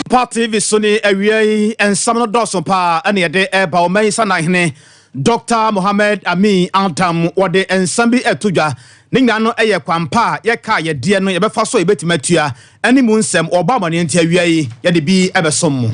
Sompa TV so ne awia yi nsɛm no dɔɔso paa ɛna yɛde ɛreba. Ɔman yi sanahene Dr. Mohammed Amin Adam wɔde nsɛm bi ɛto dwa. Ne nyinaa no yɛ kwampa a yɛka yɛdeɛ no yɛbɛfa so a yɛbɛtumi atua ɛne mu nsɛm ɔba amaneɛ, nti awia yi yɛde bi ɛbɛsom mo.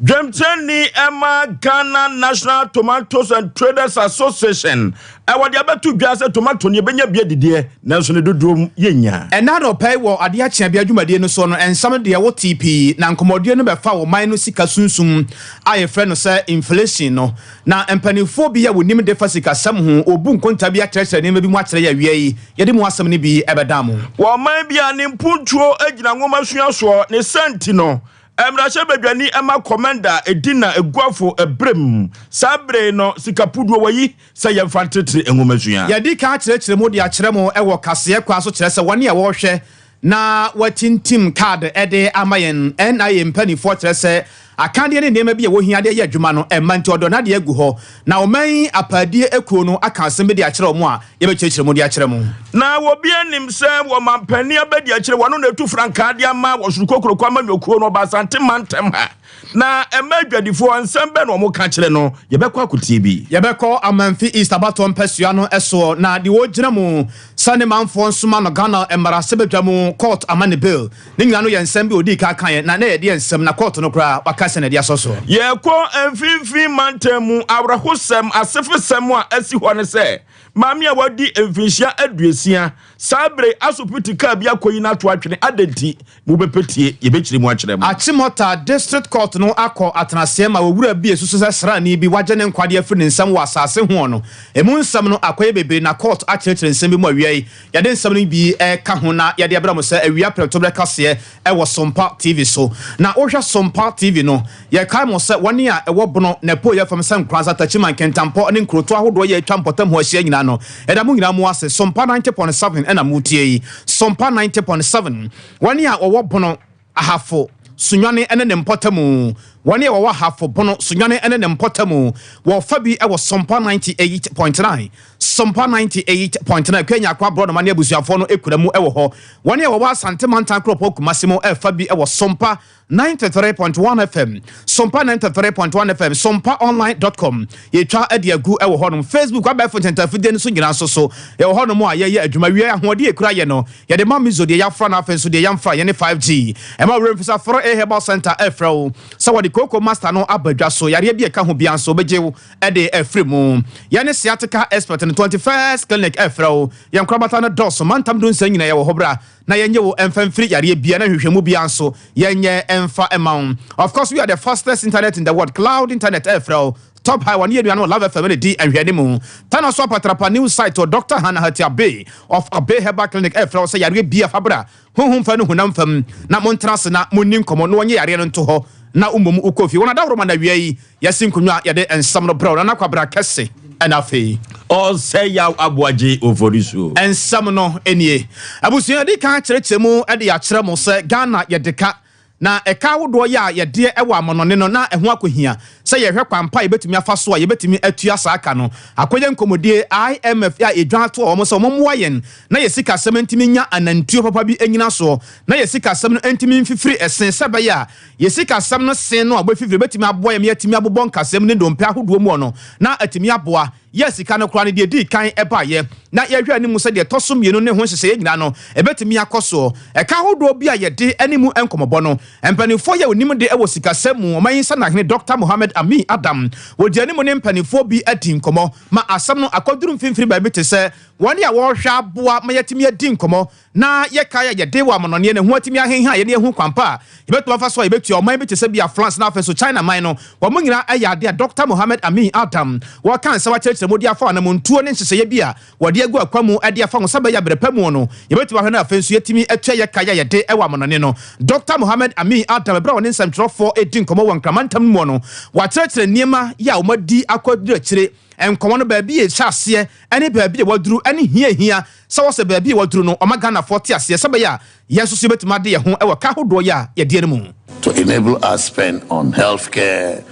Dwamkyerɛni ɛma Ghana National Tomatoes and Traders Association ɛwɔ de abɛto dwa sɛ tomato no yɛbɛnya bi adidiɛ, nanso ne dodoɔ mu yɛnya. Ɛna anɔpɛ yi wɔ adeɛ akyea bi adwumadie no so no, nsɛm deɛ wote pii na nkɔmmɔdeɛ no bɛfa wɔ man no sika sunsum a yɛfrɛ no sɛ inflation no, na mpanimfoɔ bi a wɔnim de fa sikasɛm ho ɔbu nkonta bi akyerɛkyerɛ nneɛma bi mu akyerɛ yɛ. Awia yi yɛde mu asɛm no bi ɛbɛda mo. Wɔ ɔman bi a ne mpuntuo gyina nwoma sua soɔ ne sɛnti no, mmarahyɛ badwani ɛma Komenda Edina Eguafo ɛberɛm saa bere no sikapuduo wɔyi sɛ yɛmfa ntetere nwoma sua. Yɛdi kan akyerɛkyerɛ mu de akyerɛ mo ɛwɔ kaseɛ kwa so kyerɛ sɛ wɔne a wɔrehwɛ na wɔatintim card ɛde ama yɛn nia mpanimfoɔ kyerɛ sɛ akadeɛ ne nneɛma bi a wɔhia de yɛ adwuma no ɛma, nti ɔdɔ n'adeɛ agu hɔ na ɔman yi apaadie ekuo no aka asɛm bi de akyerɛ wɔn a yɛbɛkyerɛkyerɛ mu de akyerɛ mo. Na wɔbi anim sɛ wɔmampanin abɛdi akyerɛ wɔno na ɛtu frankaa de ama wɔ soro kokoroko ama nnwokuo no ɔba Asante mantam ha, na ɛma adwadifoɔ nsɛm bɛ na ɔmo ka kyerɛ no, yɛbɛkɔ akotie bi. Yɛbɛkɔ Amanfi East abatoɔ mpɛsua no soɔ, na deɛ wɔgyina mu sɛ ne manfoɔ nsoma no Ghana mmarahyɛbadwa mu, court ama ne bail. Ne nyinaa no yɛ nsɛm bi a ɔdii ka kaeɛ na na yɛde nsɛm na court no koraa waka sɛ na ɛde asɔ soɔ. Yɛkɔ Mfimfini mantam mu. Awerɛhosɛm asefesɛm a asi hɔ ne sɛ maame a wadi mfinhyia 60 saa bere asopiti kaa bi akɔyi no ato atwene. Adɛnti mobɛpɛ tie, yɛbɛkyerɛ mu akyerɛ mu. Achimota District Court no akɔ atenaseɛ ma wɔwura bi esusu sɛ sraani bi wagye ne nkwadeɛ afiri ne nsam wɔ asase ho no emu nsɛm no akɔyɛ bebree, na court akyerɛkyerɛ nsɛm bi mu. Awia yi yɛde nsɛm no bi ɛka ho na yɛde abrɛ mo sɛ awia prɛtoberɛ kaseɛ ɛwɔ Sompa TV so. Na wohwɛ Sompa TV no, yɛkae mo sɛ wɔne a ɛwɔ Bono na ɛpo yɛ fam sɛ Nkoransa, Takyima, Nkentampɔ ne nkuroto ahodoɔ yɛ atwa mpɔtam ho ahyia nyinaa no, ɛda mo nyinaa mu ase. Sompa 90.7 ɛna motie yi, Sompa 90.7. Wɔne a wɔwɔ Bono, Ahafo, Sunyane ne ne mpɔtamu, wɔne a wɔwɔ Ahafo, Bono, Sunyane ne ne mpɔtamu, wɔfa bi wɔ Sompa 98.9, Sompa 98.9. Kenya akɔ aborɔnoma ne abusuafoɔ no ekura mu wɔ hɔ. Wɔne a wɔwɔ Asante mantan kuropɔn Kumase mu ɛfa bi wɔ Sompa 93.1 FM, Sompa 93.1 FM, sompaonline.com. Yɛtwa de agu wɔ hɔnom, Facebook abɛɛfo ntɛntɛfidie no so nyinaa nso so yɛwɔ hɔnom a yɛyɛ adwuma. Wie ahoɔden ekura yɛ no yɛde ma mizo deɛ yɛafra no, afei nso deɛ yɛmfra yɛne 5G ɛma wura mfisa foro a herbal center ɛfrɛ wo sɛ wɔde Coco Master no aba dwa so. Yareɛ bi ɛka ho bia nso wobɛgye wo ɛde afiri mu. Yɛne sciatica expert no 21st Clinic ɛfrɛ wo. Yɛn korabata no dɔɔso mantam do nsɛn nyinaa yɛwɔ hɔ bra na yɛnyɛ wo ɛmfa mfiri yareɛ bia na hwehwɛmu bia nso yɛnyɛ ɛmfa ɛma wo. Of course, we are the fastest internet in the world, cloud internet ɛfrɛ wo. Top High wɔne yɛ nuanom Love FM ne di nhwɛne mu. Tana so apatrapa new site wɔ Dr. Hannah Hati Abe of Abe Herbal Clinic ɛfrɛ wo sɛ yareɛ bia fa bra, honhom fa no honam fam, na montena ase na monni nkɔmmɔ na wɔnyɛ yareɛ no nto hɔ na mmom wokɔ fie. Wɔn adahoro ma na awia yi yɛsi nkonnwa a yɛde nsɛm no brɛ wo. Nana Kwabra kɛse ɛna afei Ɔsɛ Yaw Aboagye Ofori so. Nsɛm no nie. Abusua, yɛde kan kyerɛkyerɛ mu de akyerɛ mo sɛ Ghana yɛde ka na ɛka ahodoɔ yɛ a yɛdeɛ ɛwɔ amanɔne no na ɛho akɔhia sɛ yɛhwɛ kwan pa a yɛbɛtumi afa so a yɛbɛtumi atua saa ka no. Akɔyɛ nkɔmmɔdie IMF a yɛdwa ato a wɔn sɛ wɔn mmoa yɛn na yɛ sikasɛm ntumi nya anantuo papa bi anyina soɔ na yɛ sikasɛm no ntumi mfifiri ɛsen sɛ bɛyɛ a yɛ sikasɛm no sen no a wɔbɛfifiri bɛtumi aboa yɛn yɛtumi abobɔ nkasɛm ne ndompe ahodoɔ mu no na atumi aboa yɛ sika no koraa no. Deɛ di kan ɛbaayɛ na yɛhwɛ anim sɛ deɛ ɛtɔ so mmienu ne ho nhyehyɛeɛ nyinaa no ɛbɛtumi akɔ soɔ. Ɛka ahodoɔ bi a yɛde anim nkɔmmɔbɔ no, mpanimfoɔ yɛ onim de ɛwɔ sikasɛm mu, ɔman yi sanahene Dr. Mohammed Amin Adam wɔdi anim ne mpanimfoɔ bi adi nkɔmmɔ ma asɛm no akɔduru mfimfini baabi te sɛ wɔne a wɔrehwɛ aboa ma yɛatumi adi nkɔmmɔ na yɛka yɛ yɛde wɔ amanɔneɛ ne ho atumi ahenha yɛne ehu kwampa a yɛbɛtumi afa so a yɛbɛtua. Ɔman bi te sɛ bia France na afei so China man no, wɔn nyinaa ɛyɛ adeɛ a Dr. Mohammed Amin Adam wɔka nsɛm akyerɛkyerɛ mu de afa anamontuo ne nhyehyɛeɛ bi a wɔde agu akwa mu de afa ho sɛ bɛyɛ berɛ pa mu no yɛbɛtumi ahwɛ no, afei nso yɛtumi atua yɛka yɛ yɛde ɛwɔ amanɔne no. Dr. Mohammed Amin Adam, ɛberɛ a wɔne nsɛmtwerɛfoɔ ɛdi nkɔmmɔ wɔ Nkramantam no mu no, wɔakyerɛkyerɛ nneɛma yɛ a wɔadi akɔduru akyire nkɔmmɔ no, baabi yɛ hyɛ aseɛ ɛne baabi a wɔaduru ɛne hiahia sɛ wɔsɛ baabi a wɔaduru no, ɔma Ghanafoɔ te aseɛ sɛ bɛyɛ a yɛn nso so yɛbɛtumi ade yɛn ho ɛwɔ ka ahodoɔ yɛ a yɛdeɛ no mu. To enable us spend on healthcare,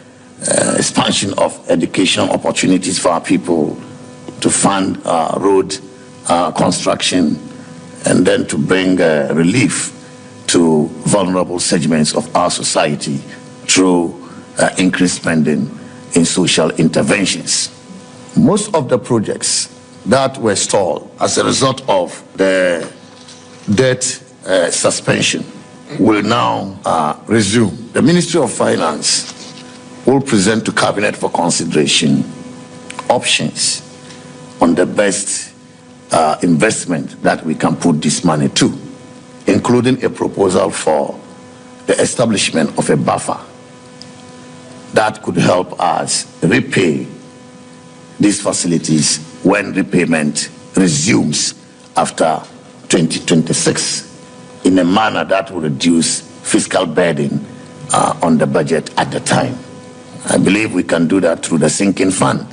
expansion of educational opportunities for our people, to fund road construction, and then to bring relief to to vulnerable segments of our society through increased spending in social interventions. Most of the projects that were stalled as a result of the debt suspension will now resume. The Ministry of Finance will present to Cabinet for consideration options on the best investment that we can put this money to, including a proposal for the establishment of a buffer that could help us repay these facilities when repayment resumes after 2026 in a manner that will reduce fiscal burden on the budget at the time. I believe we can do that through the sinking fund.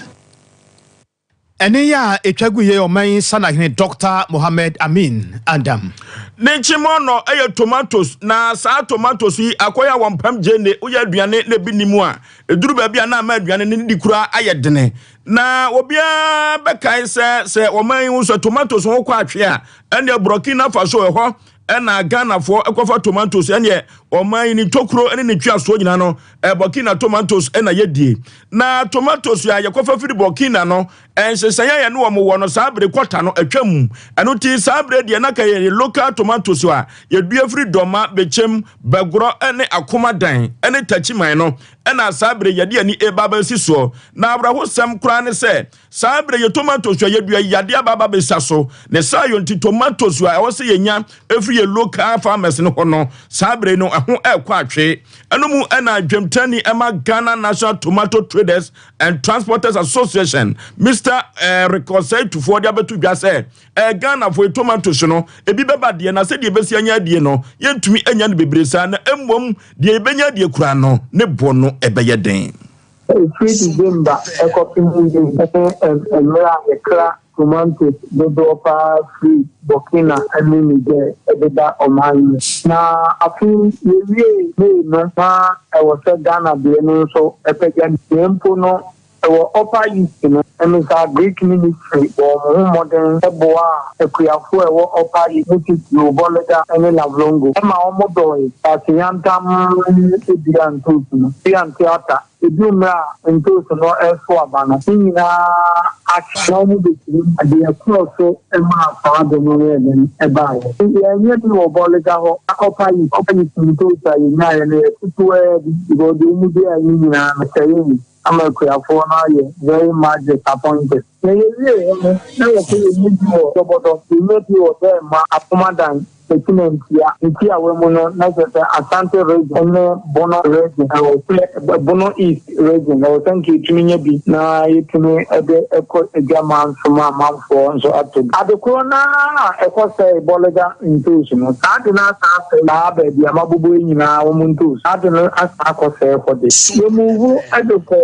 Ɛne yɛ a ɛtwa gu yɛ ɔman Sanahene Dr. Mohammed Amin Adam. Ne nkyemɔ no yɛ tomatoes, na saa tomatoes yi akɔyɛ a wɔmpam gyeene. Woyɛ aduane na ebi ni mu a, ɛduru baabi a na ama aduane no di koraa ayɛ dene. Na obiara bɛkae sɛ ɔman yi ho sɛ tomatoes ho kɔ atwe a, ɛnneɛ Burkina Faso ɛhɔ ɛna Ghanafoɔ ɛkɔfa tomatoes. Ɛneɛ ɔman yi ne tokuro ne ne tweasoɔ nyinaa no, Burkina tomatoes ɛna yɛdie. Na tomatoes a yɛkɔfa firi Burkina no, nhyehyɛeɛ a yɛne wɔn wɔ no, saa bere kɔta no atwa mu. Ɛno ti saa bere deɛ na ka yɛ local tomatoes a yɛdua firi Dɔma, Bɛkyɛm, Bɛgorɔ ne Akomadan ne Takyiman no ɛna saa bere yɛde ani eba abɛsi soɔ. Na awerɛhosɛm koraa ne sɛ saa bere yɛ tomatoes a yɛdua yadeɛ aba aba bɛsa so ne saa yɛ nti tomatoes a ɛwɔ sɛ yɛnya ɛfiri yɛ local farmers no hɔ no, saa bere no ɛho ɛrekɔ atwe. Ɛno mu ɛna dwamtani ɛma Ghana National Tomato Traders and Transporters Association, Mr Rekɔsɛe Tufoɔ, de abɛto dwa sɛ Ghanafoɔ tomatoes no ebi bɛba deɛ, na sɛdeɛ ɛbɛsi anya adie no, yɛntumi anya no bebree saa, na mmom deɛ yɛbɛnya adie koraa no, ne boɔ no ɛbɛyɛ den. Ɛfiri December ɛkɔpem yi ne mmerɛ a yɛkra tomatoes dodoɔ paa firi Burkina ne Niger ɛdeda ɔman yi. Na afei yɛwie May no, na ɛwɔ sɛ Ghana deɛ no nso ɛpɛgya. Na mpo no ɛwɔ Upper East no, ɛno sɛ Agric Ministry wɔ wɔn ho mmɔden ɛboa a akuafoɔ a ɛwɔ Upper East ne titiriw Bolga ne Navrongo ɛma wɔn dɔɔe aseyantam edua ntoosi no dua nte ata edu mmerɛ a ntoosi no ɛso aba no ne nyinaa ahye na wɔn bɛtumi adeɛ korɔ so ɛmaa saa de no yɛ den ɛbaeɛ. Yɛnyɛ bi wɔ Bolga hɔ. Upper East, Upper East ntoosi a yɛnyaeɛ no yɛ ketewaa bi because deɛ wɔn dua yi nyinaa no sɛyɛ ama akuafoɔ no ayɛ very much disappointed. Na yɛwie hɔ no, na yɛsɛ yɛnyɛ bi wɔ Dɔbɔdɔ, yɛnyɛ bi wɔ Bɛɛma, Akomadan, Ɛkyinantia ntiawa mu no, na kyerɛ sɛ Asante Region ne Bono Region, ɛwɔ sɛ Bono East Region, ɛwɔ sɛ nka yɛtumi nya bi na yɛtumi de ɛkɔ adwama nso ma amanfoɔ nso ato bi. Ade korɔ naa ɛkɔ sɛ Bolga ntoosi no, saa de no asa asɛ saa baabi a mabobɔ yi nyinaa wɔn ntoosi, saa de no asa akɔ sɛɛ hɔ de. Yɛmuvu de kɔ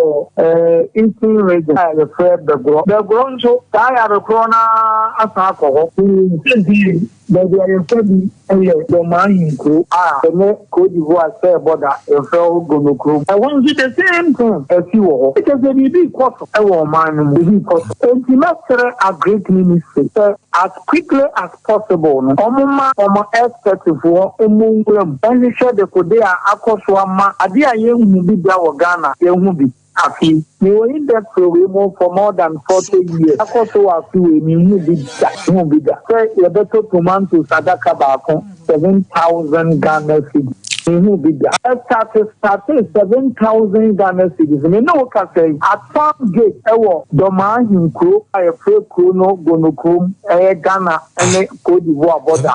Eastern Region a yɛfrɛ Bɛgorɔ. Bɛgorɔ nso saa yare korɔ naa asa akɔ hɔ. Sɛnti baabi a yɛfa bi yɛ Dɔmaa Ahenkuro a ɛne Cote d'Ivoire sɛ bɔda, yɛfrɛ hɔ Gonokurom. Ɛhɔ nso the same thing asi wɔ hɔ. Kyerɛ sɛ biribi kɔ so wɔ ɔman no mu, biribi kɔ so. Enti mɛsrɛ Agric Ministry sɛ as quickly as possible no, wɔn ma wɔn expertfoɔ mmɔ nwura mu nhwehwɛ dekode a akɔ so ama adeɛ a yɛnhu bi da wɔ Ghana, yɛnhu bi. Afi mewɔ industry wei mu for more than 40 years. Akɔ so wɔ afi wei mehu bi da, hu bi da sɛ yɛbɛtɔ tomatoes adaka baako 7,000 Ghana cedis. Mehu bi da. Ɛstart start 7,000 Ghana cedis. Me ne wo kasa yi, at farm gate ɛwɔ Dɔmaa Ahenkuro a yɛfrɛ kuro no Gonokurom, ɛyɛ Ghana ne Cote d'Ivoire border.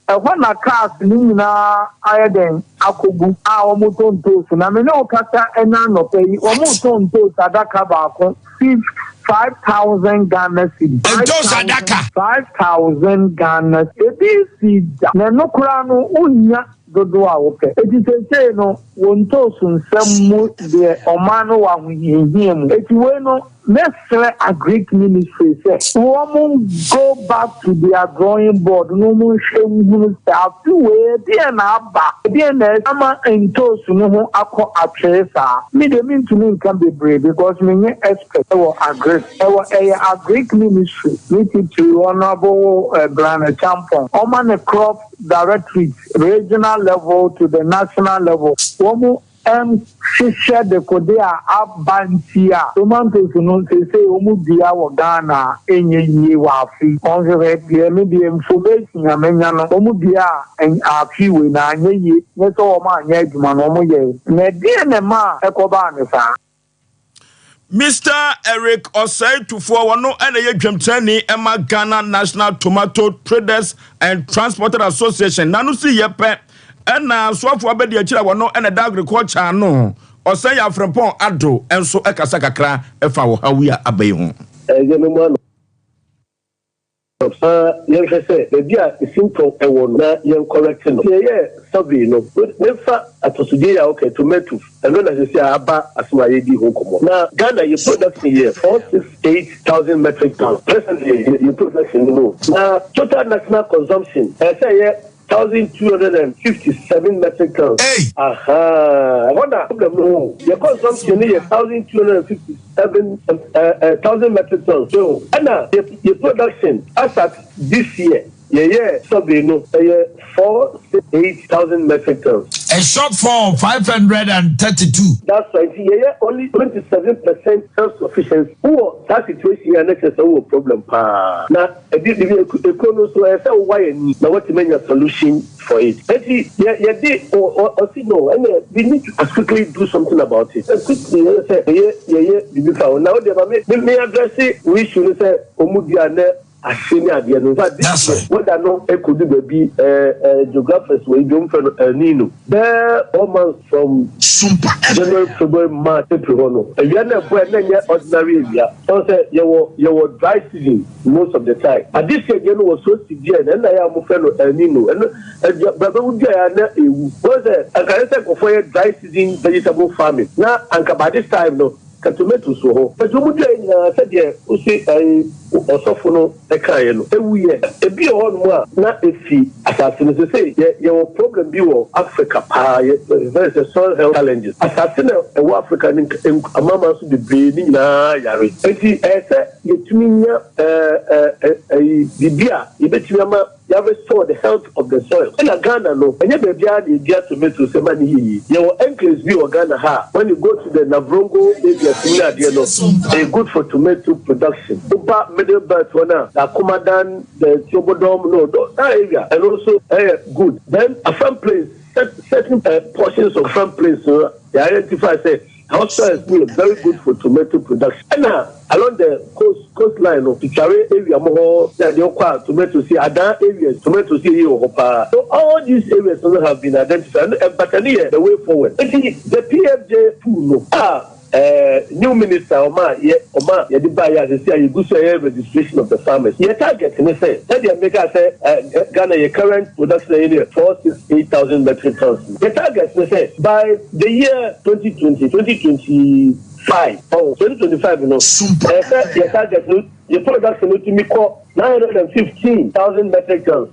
Ɛhɔ na cars ne nyinaa ayɛ dɛn akɔgu a wɔn tɔ ntoosi. Na me ne wo kasa ɛna anɔpɛ yi, wɔn tɔ ntoosi adaka baako 5,000 Ghana cedis. Ntoosi adaka. 5,000 Ghana. Ebi si da na ɛno koraa no wonya dodoɔ a wopɛ. Eti seesei no wɔn ntoosi nsɛm mu deɛ, ɔman no wɔ ahohiahia mu. Eti wei no mɛsrɛ Agric Ministry sɛ wɔn go back to their drawing board na wɔn nhwɛ nhunu sɛ afi wei ɛdeɛ na aba, ɛdeɛ na ama ntoosi no ho akɔ atwere saa. Mi de mi ntumi nka bebree because mi nye expert ɛwɔ agric. Ɛwɔ ɛyɛ Agric Ministry ne titiri Honourable Bryan Acheampong, ɔma ne crop directorate regional. level to the national level, wɔn nhwehwɛ dekode a aba nti a tomatoes no seesei wɔn dua wɔ Ghana a ɛnyɛ yie wɔ afe yi. Wɔnhwehwɛ deɛ me deɛ information a manya no, wɔn dua a afe wei na anyɛ yie, nyɛ sɛ wɔn anyɛ adwuma no, wɔn yɛe. Na ɛdeɛn na ɛmaa ɛkɔbaa no saa? Mister Eric Osei Tufoɔ, wɔno na ɛyɛ dwamkyerɛni ma Ghana National Tomato Traders and Transporters Association. N'ano si yɛ pɛ ɛna soafoɔ abɛdi akyire a wɔno na ɛda agriculture ano. Ɔsɛe Afrempong Addo nso kasa kakra fa ɔhaw yi a aba yi ho. Ɛyɛ me mu ano. Na yɛnhwɛ sɛ baabi a esintɔ wɔ no na yɛn correct no. Sɛ yɛyɛɛ survey no, memfa atɔsodeɛ yi a woka tomato, ɛno na seesei a aba asɛm a yɛredi ho nkɔmmɔ. Na Ghana yɛ production yɛ 468,000 metric tons presently yɛ production no mu. Na total national consumption ɛsɛ sɛ ɛyɛ 1,257 metric tons. Ahaa, ɛhɔ na problem no wɔ o. Yɛ consumption no yɛ 1,257 thousand metric tons. So ɛna yɛ yɛ production as at this year yɛyɛɛ survey no ɛyɛ 468,000 metric tons. A shortfall of 532. That's why nti yɛyɛ only 27% self sufficiency. Wowɔ saa situation yi a na kyerɛ sɛ wowɔ problem paa. Na Ɛde biribi a ekuro no nso ɛsɛ sɛ wowa yɛn ni na watumi anya solution for it. Eti yɛ yɛde ɔsi no ɛnna we need to as quickly do something about it. As quickly yɛ sɛ yɛyɛ yɛyɛ biribi fa ho. Na o deɛ ma me me me address wo issue no sɛ ɔmo dua nɛ ahye ne adeɛ no. In fact this year weather no ekodu baabi ɛɛ ɛɛ geographers wɔ ebi ɔmo frɛ no El Nino. Bɛɛ 4 months from January, February, March, April hɔ no awia no ɛbɔ ɛ na ɛnyɛ ordinary awia. Ɔn sɛ yɛwɔ yɛwɔ dry season most of the time. But this year deɛ no was so severe na ɛna yɛ a wɔfrɛ no El Nino. Ɛno adua braba wo dua yɛ a na ɛwu. Wɔn sɛ anka ɛsɛ sɛ nkurɔfoɔ yɛ dry season vegetable farming na anka by this time no ka tomatoes wɔ hɔ. But wɔn dua yɛ nyinaa sɛdeɛ wose ɛyi ɔsɔfo no kaeɛ no ɛwuiɛ. Ebi wɔ hɔnom a na ɛfi asase no so. Sei yɛ yɛwɔ problem bi wɔ Africa paa yɛ yɛfrɛ no sɛ soil health challenges. Asase na ɛwɔ Africa ne amanaman so bebree ne nyinaa yare. Enti ɛyɛ sɛ yɛtumi nya ɛyi biribi a yɛbɛtumi ama yɛ restore the health of the soil. Ɛna Ghana no ɛnyɛ baabiara na yɛdua tomatoes ɛma no yɛ yie. Yɛwɔ enclaves bi wɔ Ghana ha a when you go to the Navrongo areas mu ne adeɛ no ɛyɛ good for tomato production. Woba middle belt hɔ no a the Akomadan, the Tuobodom no that area ɛno nso ɛyɛ good. Then Afram Plains, certain portions of Afram Plains no yɛ identify sɛ Ɛhɔ soils no yɛ very good for tomato production. Ɛna along the coast coast line no, Twitware area mo hɔ na deɛ wokɔ a tomatoes yɛ, Adan areas tomatoes yɛ yie wɔ hɔ paa. So all these areas no have been identified, ɛno but ɛno yɛ the way forward. Nti the PFJ pool no a eh, new minister ɔma yɛ ɔma yɛde baeɛ a sɛsi a yɛgu so ɛyɛ registration of the farmers. Yɛ target ne sɛ sɛdeɛ meka sɛ eh, Ghana yɛ current production ɛyɛ no yɛ 468,000 metric tons. Yɛ target ne sɛ by The year 2020, 2025, oh, 2025 no, ɛyɛ sɛ yɛ target no, yɛ production no tumi kɔ 915,000 metric tons.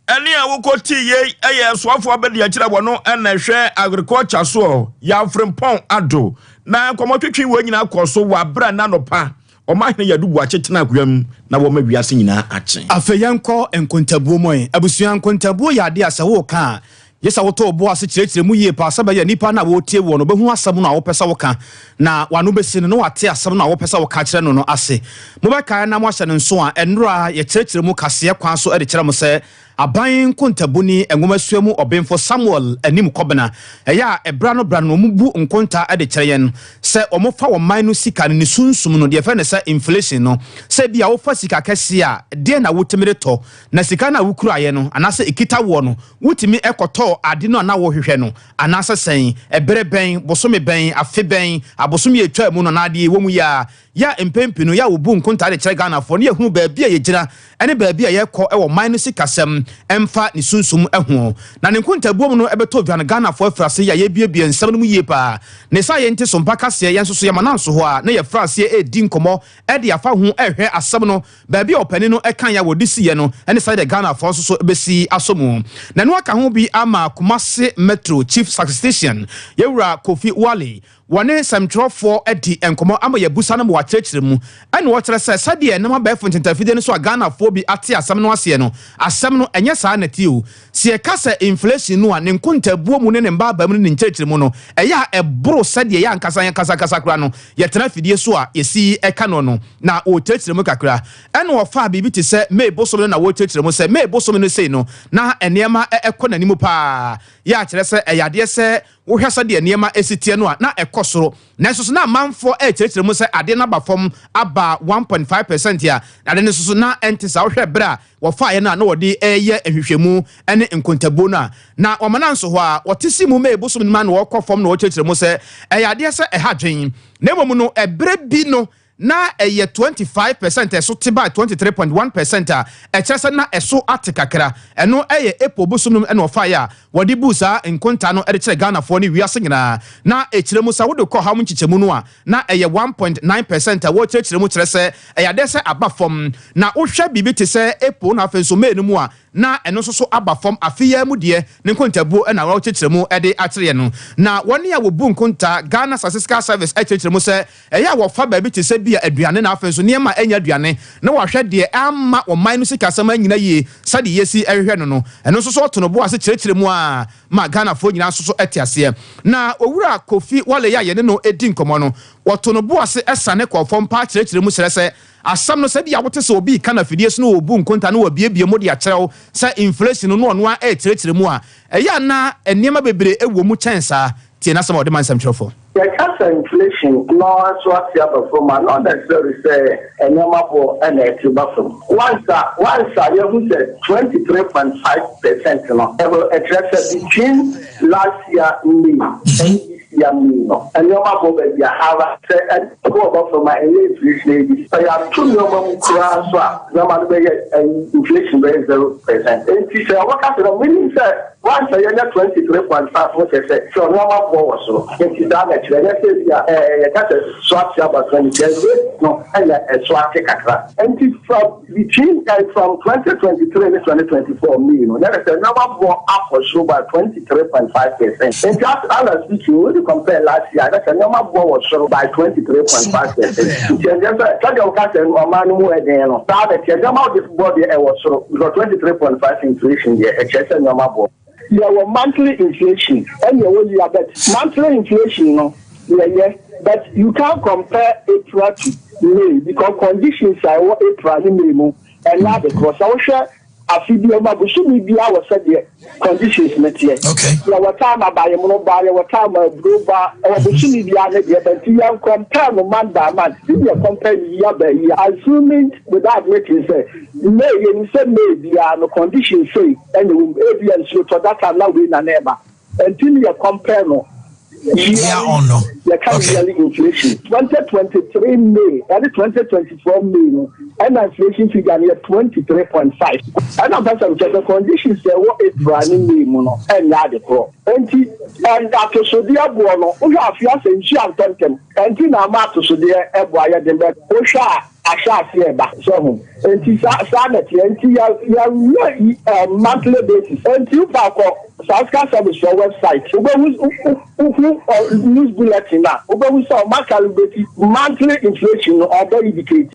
Ɛne a wokɔtii yei yɛ soafoɔ abadiakyire a wɔno na ɛhwɛ agriculture soɔ, Yaw Frimpong Addo. Na nkɔmmɔtwetwe wei nyinaa kɔɔ so wɔ aberɛ a na anɔpa Ɔmanhene Yadu Boakye tena akonnwa mu na wɔma wiase nyinaa akye. Afei yɛnkɔ nkontabuo mu ɛ. Abusua, nkontabuo yɛ adeɛ a sɛ woreka a, gye sɛ wotɔ wo bo ase kyerɛkyerɛ mu yie paa sɛ ɛbɛyɛ a nipa no a wɔretie woɔ no bɛhu asɛm no a wopɛ sɛ woka, na w'ano bɛsi no na wate asɛm no a wopɛ sɛ woka kyerɛ no no ase. Mobɛkae na moahyɛ no nso a, ɛnnora yɛkyerɛkyerɛ mu kaseɛ kwan so de kyerɛ mo sɛ Aban nkontabuni nwomasua mu ɔbenfo Samuel Anim Kɔbena, ɛyɛ a ɛberɛ ano berɛ ano no wɔbu nkonta de kyerɛ yɛn sɛ wɔfa wɔn man no sika no ne sunsum no, deɛ yɛfrɛ no sɛ inflation no, sɛ ebia wofa sika kɛseɛ a, deɛn na wotumi de tɔ, na sika no a wokuraeɛ no anaasɛ ɛkita woɔ no, wotumi kɔtɔɔ ade no a na worehwehwɛ no anaasɛ sɛn, ɛberɛ bɛn, bosome bɛn, afe bɛn, abosome a ɛtwaa mu no anaa deɛ ɛwɔ mu yi ara. Yɛ a mpɛn pii no yɛ a wɔbu nkontaa de kyerɛ Ghanafoɔ no yɛhunu baabi a yɛgyina ne baabi a yɛrekɔ wɔ ɔman no sikasɛm mfa ne sunsum ho. Na ne nkontabuo mu no ɛbɛtɔ dwa no Ghanafoɔ afiri ase yɛ a yɛrebuebue nsɛm no mu yie paa. Ne saa yɛnte so mpa kaseɛ yɛn nso so yɛma no anso hɔ a na yɛfiri aseɛ redi nkɔmmɔ de afa ho rehwɛ asɛm no baabi a ɔpanin no kaeɛ a wɔde siiɛ no ne sɛdeɛ Ghanafoɔ nso so bɛsi asɔ mu. Na ɛno aka ho bi ama Kumasi Metro Chief Statistician Yɛwura Kofi Wale. Wɔne nsɛmtwerɛfoɔ adi nkɔmmɔ ama yɛabusa no ma wɔakyerɛkyerɛ mu. Ɛna wɔkyerɛ sɛ sɛdeɛ ɛnam abɛɛfo ntentafidie no so a Ghanafoɔ bi ate asɛm no aseɛ no, asɛm no ɛnyɛ saa na ɛteɛ o. Sɛ yɛka sɛ inflation no a, ne nkontabuo mu ne ne mbaabaa mu ne ne nkyerɛkyerɛ mu no, ɛyɛ a ɛboro sɛdeɛ yɛn ankasa yɛn ankasa ankasa koraa no yɛtena afidie so a yɛsi ka no no. Na wɔrekyerɛkyerɛ mu kakra. Ɛna wɔfaa biribi te sɛ May bosome no na wɔrekyerɛkyerɛ mu sɛ May bosome no sei no na nneɛma kɔ n'anim paa, yɛ a kyerɛ sɛ ɛyɛ adeɛ sɛ Wohwɛ sɛdeɛ nneɛma si teɛ no a, na ɛkɔ soro. Nanso so na amanfoɔ rekyerɛkyerɛ mu sɛ adeɛ no aba fam aba 1.5 percent a, ade no nso so na ɛnte saa. Wohwɛ berɛ a wɔfaeɛ no a na wɔde reyɛ nhwehwɛmu ne nkontabuo no a, na wɔma no anso hɔ ara. Wɔte si mu May bosome no mu a na wɔrekɔ fam na wɔrekyerɛkyerɛ mu sɛ ɛyɛ adeɛ sɛ ɛha adwene. Na mmom no, ɛberɛ bi no, na ɛyɛ 25 percent a ɛso te baa 23.1 percent a ɛkyerɛ sɛ na ɛso ate kakra. Ɛno yɛ April bosom no mu na wɔfaeɛ a wɔde buu saa nkontaa no de kyerɛ Ghanafoɔ ne wiase nyinaa. Na ɛkyerɛ mu sɛ wode kɔ ɔhaw mu nkyekyɛmu no a, na ɛyɛ 1.9 percent a wɔrekyerɛkyerɛ mu kyerɛ sɛ ɛyɛ adeɛ sɛ aba fam. Na wohwɛ biribi te sɛ April na afei nso May no mu a, na ɛno nso so aba fam afe yi ara mu deɛ ne nkontabuo na wɔrekyerɛkyerɛ mu de akyerɛ yɛn no. Na wɔn a wɔbu nkontaa, Ghana Statistical Service kyerɛkyerɛ mu sɛ ɛyɛ a wɔfa baabi te sɛ bi a aduane na afei nso nneɛma a ɛnyɛ aduane na wɔahwɛ deɛ amma ɔman no sikasɛm annyina yie sɛdeɛ yɛsi hwehwɛ no no. Ɛno nso so wɔto no bo ase kyerɛkyerɛ mu ara ma Ghanafoɔ nyinaa nso so te aseɛ. Na Owura Kofi Wale yi a yɛne no di nkɔmmɔ no, wɔto no bo ase sane kɔɔ fam paa kyerɛkyerɛ mu kyerɛ sɛ Asɛm no, sɛ ebia wote sɛ obi reka no afidie so na ɔrebu nkonta na wabiebie mu de akyerɛ wo sɛ inflation no na ɔno ara rekyerɛkyerɛ mu a, ɛyɛ a na nneɛma bebree wɔ mu kyɛn saa. Tie n'asɛm a ɔde ma nsɛmtwerɛfoɔ. Yɛka sɛ inflation no nso ate aba fam a, not necessarily sɛ nneɛma boɔ na ɛte ba fam. Once a once a yɛahu sɛ 23.5% no, ɛkyerɛ sɛ between last year May ne this year May no, nneɛma bɔ baabi a ara. Sɛ ɛbo ba fam a, ɛnyɛ inflation adi. Sɛ yɛato nneɛma mu koraa nso a, nneɛma no bɛyɛ inflation bɛyɛ 0%. Enti sɛ wɔka sɛ no, meaning sɛ once a yɛanya 23.5 no kyerɛ sɛ sɛ nneɛma boɔ wɔ soro. Enti saa na ɛkyerɛ. Ɛnyɛ sɛ ebi a yɛka sɛ so ate aba 20, kyerɛ rate no na ɛso ate kakra. Enti from Between and from 2023 ne 2024 May no, na kyerɛ sɛ nneɛma boɔ akɔ soro by 23.5 percent. Nti as Anna speaking, wode compare last year a, na kyerɛ sɛ nneɛma boɔ wɔ soro by 23.5 percent. Nti ɛnkyerɛ sɛ sɛdeɛ woka sɛ ɔman no mu yɛ den no, saa na ɛteɛ. Nneɛma boɔ deɛ ɛwɔ soro because 23.5 inflation deɛ ɛkyerɛ sɛ nneɛma boɔ. Yɛwɔ monthly inflation ɛna ɛwɔ year but monthly inflation no yɛyɛ but you can't compare April to May because conditions a ɛwɔ April ne May mu ɛnyɛ ade korɔ. Sɛ wohwɛ afe bi mu a bosome biara wɔ sɛdeɛ conditions no teɛ. Yɛwɔ time abayemono ba, yɛwɔ time aburo ba, ɛwɔ bosome biara ne deɛ but nti yɛn compare no month by month. If yɛ compare no year by year assuming without admitting sɛ May yɛnim sɛ May biara no condition sei ɛna ɛwɔ mu ebia nsuo tɔ that time na wei na na ɛba ɛnti ne yɛ compare no yearly yɛka no yearly inflation 2023 May ɛne 2024 May no ɛna inflation figure no yɛ 23.5 ɛna mpɛ sɛ mekyɛ sɛ conditions ɛwɔ April ne May mu no ɛnyɛ ade korɔ ɛnti and atosodeɛ boɔ no wohwɛ afei asɛ nsuo antɔ ntɛm ɛnti na ama atosodeɛ ɛboɔ ayɛ den bɛ wohwɛ a ahyɛ aseɛ reba. So ho? Enti saa, saa na ɛteɛ. Enti yɛ, yɛyɛ yi, eh, monthly basis. Enti wopɛ a kɔ Statistical Service foɔ website, wobɛhu, wo, wo, wohu ɔ, news bulletin a, wobɛhu sɛ wɔn acalibrate monthly inflation no, ɔbɛ indicate.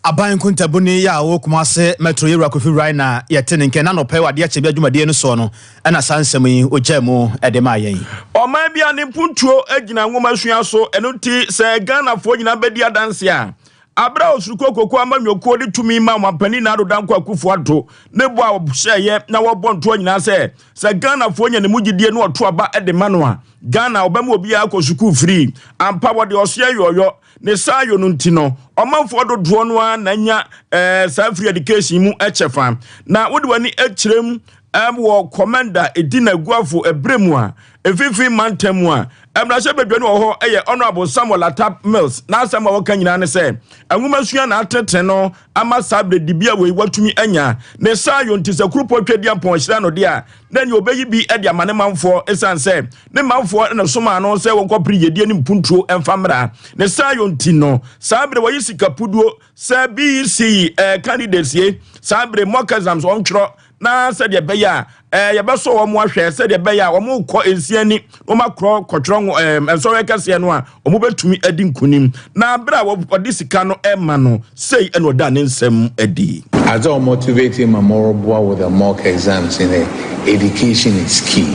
Aban nkontabuni yi a ɔwɔ Kumase Metro Yewura Kofi Wrai na yɛte ne nka ɛna anɔpa yi wɔ adeɛ kye bi adwumadie no soɔ no ɛna saa nsɛm yi ɔgyaa mu de maa yɛn. Ɔman biara ne mpuntuo gyina nwomasua so, ɛno nti sɛ Ghanafoɔ nyinaa bɛdi adanseɛ a, aberɛ a Osurukuo Koko amanyɔkuo de tumi maa Ɔmanpanin Nana Addo Dankwa Akufo Addo ne bɔ a ɔhyɛeɛ na wɔbɔ ntoɔ nyinaa sɛ, sɛ Ghanafoɔ nya ne mu gyidie na wɔto aba de ma no a, Ghana ɔbɛma obiara akɔ sukuu firii. Ampa wɔde ɔseɛ yɔɔyɔ Ne saa yɔ no nti no, ɔmanfoɔ dodoɔ no ara na anya eh, saa free education mu kyɛfa. Na wode w'ani kyerɛ mu eh, wɔ kɔmɛnda ɛdi n'aguafo ɛberɛ mu a, mfimfini mantam mu a, mmarahyɛ badwani wɔ hɔ yɛ Honorable Samuel Atap Mills. N'asɛm a wɔka nyinaa ne sɛ, nwomasua na atenetene no ama saa berɛ dibea wei watumi anya. Ne saa yɔ nti sɛ Kuropɔn Tweaduampɔn hyira no deɛ a, na nea ɔbɛyi bi de ama ne manfoɔ ɛsiane sɛ ne manfoɔ na somaa no sɛ wɔnkɔpere yɛdie ne mpuntuo mfa mmra. Ne saa yɔ nti no, saa bere wɔyi sika puduo sɛ BEC eh, candidates ye, saa bere mock exams wɔntwerɛ. Na sɛdeɛ ɛbɛyɛ a yɛbɛsɔ wɔn ahwɛ, sɛdeɛ ɛbɛyɛ a wɔn kɔ nsia ni wɔn akorɔ kɔtwerɛ nsɔhwɛ kɛseɛ no a, wɔn bɛtumi adi nkunim. Na abere a wɔde sika no ɛma no sei, ɛna ɔda ne nsɛm adi. Adze a ɔmotivate ma moroboa with the mock exams in the education is key.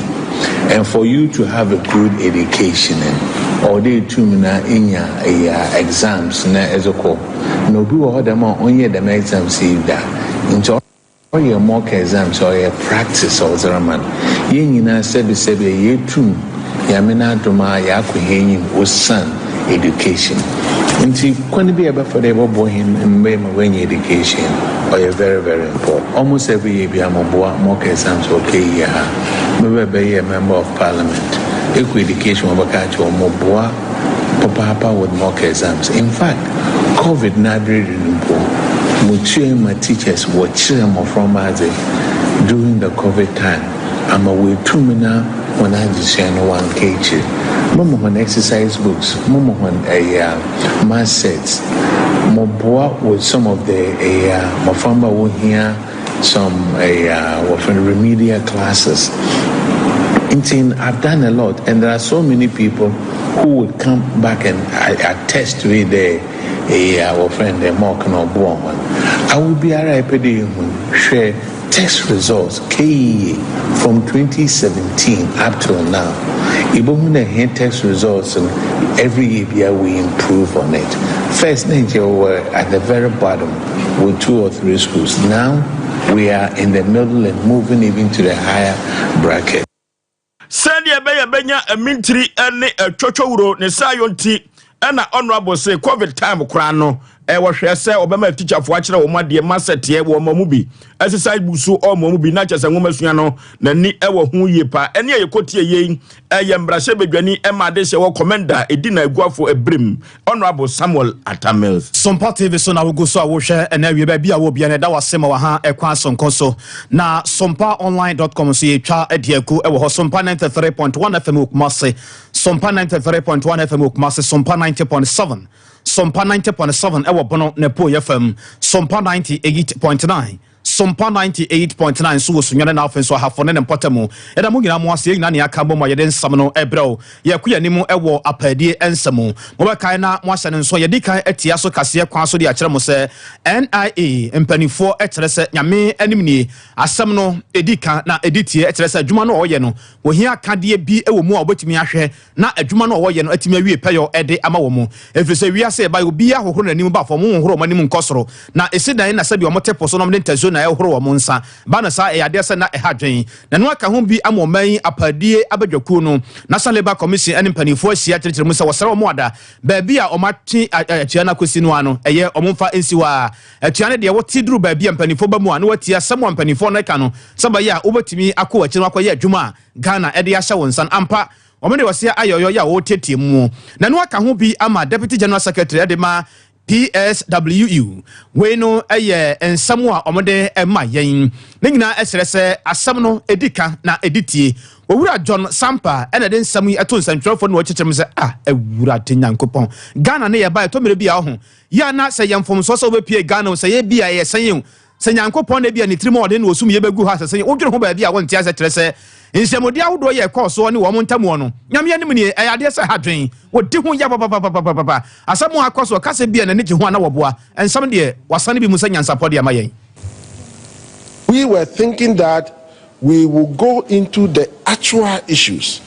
And for you to have a good education, or they etum na enya a exams na ɛdze kɔ. Na obi wɔ hɔ dɛm a ɔnyɛ dɛm exams yi da. Nti ɔyɛ mock exams, ɔyɛ practice a ɔdze rema no. Yɛn nyinaa, sɛbisɛbi, yɛtum Nyame n'adom a yɛakɔ hɛn enyim osian education. Nti kwan bi a yɛbɛfa dɛ yɛbɛboa hɛn mba ma wɔanya education ɔyɛ very, very important. Almost every year bi a moboa mock exams wɔ KEEA ha. Mebɛ bɛyɛ member of parliament. Ekɔ education, wɔbɛka akyerɛ wɔn moboa papaapa with mock exams. In fact, COVID n'abere do no mpo, mutua ma teachers wɔkyerɛ mmɔframma adze during the COVID time ama woetum na wɔn adesua no wanka akyiri. Moma wɔn exercise books, moma wɔn ɛyɛ math sets, moboa with some of the ɛyɛ mmɔframma a wohia some ɛyɛ wɔfrɛ no remedial classes. Nti I've done a lot, and there are so many people who would come back and attest to it there. Ɛyɛ a wɔfrɛ no dɛ mock na ɔboa wɔn. Awo biara a ɛpɛ dɛ ehu, hwɛ test results KEEA from 2017 up till now. Ibohu na hɛn test results no, every year bia we improve on it. First, Nigeria were at the very bottom with two or three schools. Now we are in the middle and moving even to the higher bracket. Sɛdeɛ ɛbɛyɛ bɛnya mintiri ne twotwowuro ne saa yɔ nti, ɛna Honorable sɛ COVID time koraa no, wɔhwɛ sɛ ɔbɛma tikyafoɔ akyerɛ wɔn adeɛ ma sɛ teɛ wɔn mu bi exercise book so ɔmo mu bi na kyerɛ sɛ nwoma sua no n'ani ɛwɔ ho yie pa. Ɛne a yɛkɔtie yei ɛyɛ mmarahyɛ badwani ɛma ade hyɛ wɔ Komenda ɛdi na Aguafo Ebirim, Honorable Samuel Atta Mills. Sompa TV so na wogu so a wohwɛ ɛna awie. Baabi a wɔ bia no, ɛda wase ma waha ɛkwan sonko so na sompaonline.com so yɛtwa adi agu ɛwɔ hɔ. Sompa 93.1 FM wɔ Kumase, Sompa 93.1 FM wɔ Kumase, Sompa 90.7, Sompa 90.7 ɛwɔ Bono na po yɛ fam, Sompa 98.9, Sompa 98.9 nso wɔ Sunyane na afei nso Ahafo ne ne mpɔta mu. Ɛda mo nyinaa mo ase. Yɛn nyinaa ne aka bɔ mu a yɛde nsɛm no ɛbrɛ wo. Yɛkɔ yɛn anim ɛwɔ apaadie nsɛm mu. Mobɛkae na moahyɛ no nso, yɛdi kan atia so kaseɛ kwan so de akyerɛ mo sɛ NIA mpanimfoɔ ɛkyerɛ sɛ Nyame anim nie, asɛm no ɛdi kan na ɛdi tie, ɛkyerɛ sɛ adwuma no a ɔyɛ no, wɔhia akadeɛ bi ɛwɔ mu a wɔbɛtumi ahwɛ na adwuma no a wɔyɛ no atumi awie pɛyɔ ɛde ama wɔ mu, ɛfiri sɛ wiase ɛba, obiara hohoro n'anim ba fam, hohoro wɔn anim nkɔ soro na ɛsi dan na sɛbi wɔn te po so na wɔde ntasuo na ɛhohoro wɔn nsa ba no saa. Ɛyɛ adeɛ sɛ na ɛha dwen na ɛno aka ho bi ama ɔman yi apadie abadwakuo no, National Labour Commission, ɛne mpanimfoɔ ahyia kyerɛkyerɛ mu sɛ wɔsrɛ wɔn ada baabi a wɔn atwe atua no akɔsi no ano, ɛyɛ wɔn mfa nsi hɔ a atua no deɛ wɔte duru baabi a mpanimfoɔ ba mu a na wɔatie asɛm a mpanimfoɔ no ka no, sɛ bɛyɛ a wobɛtumi akɔ akyi no akɔyɛ adwuma a Ghana ɛde ahyɛ wɔn nsa no ampa. Wɔn de wɔsia ayɔyɔ yɛ a wɔretietie mu na ɛno aka ho bi ama Deputy General Secretary ɛde ma PSWU. Wei no yɛ nsɛm a wɔde ma yɛn ne nyinaa ɛkyerɛ sɛ asɛm no ɛdi ka na ɛdi tie. Owura John Sampa ɛna ɛde nsɛm yi ɛto nsɛntwerɛfoɔ no wɔkyekyere mu sɛ a Awurade Nyankopɔn, Ghana ne yɛba ɛtɔ mmerɛ bi a ɔho yɛ na sɛ yɛ mfomsoɔ sɛ wobɛpie Ghana o, sɛ yɛ bi a ɛyɛ sɛn o, sɛ Nyankopɔn na bi a ne tirim ɔden na ɔsum yɛbɛgu hɔ asɛ sɛ wodwene ho baabi a wonte asɛ kyerɛ sɛ nhyɛmudi ahodoɔ yɛ ɛkɔɔ soɔ ne wɔn ntamuɔ no, Nyame anim nie, ɛyɛ adeɛ sɛ ha dwen wɔdi ho yɛ papapapapapa. Asɛm a akɔ so ɔkasa bi a n'ani gye ho a na wɔboa nsɛm deɛ wasane bi mu sɛ nyansapɔ de ama yɛn. We were thinking that we will go into the actual issues.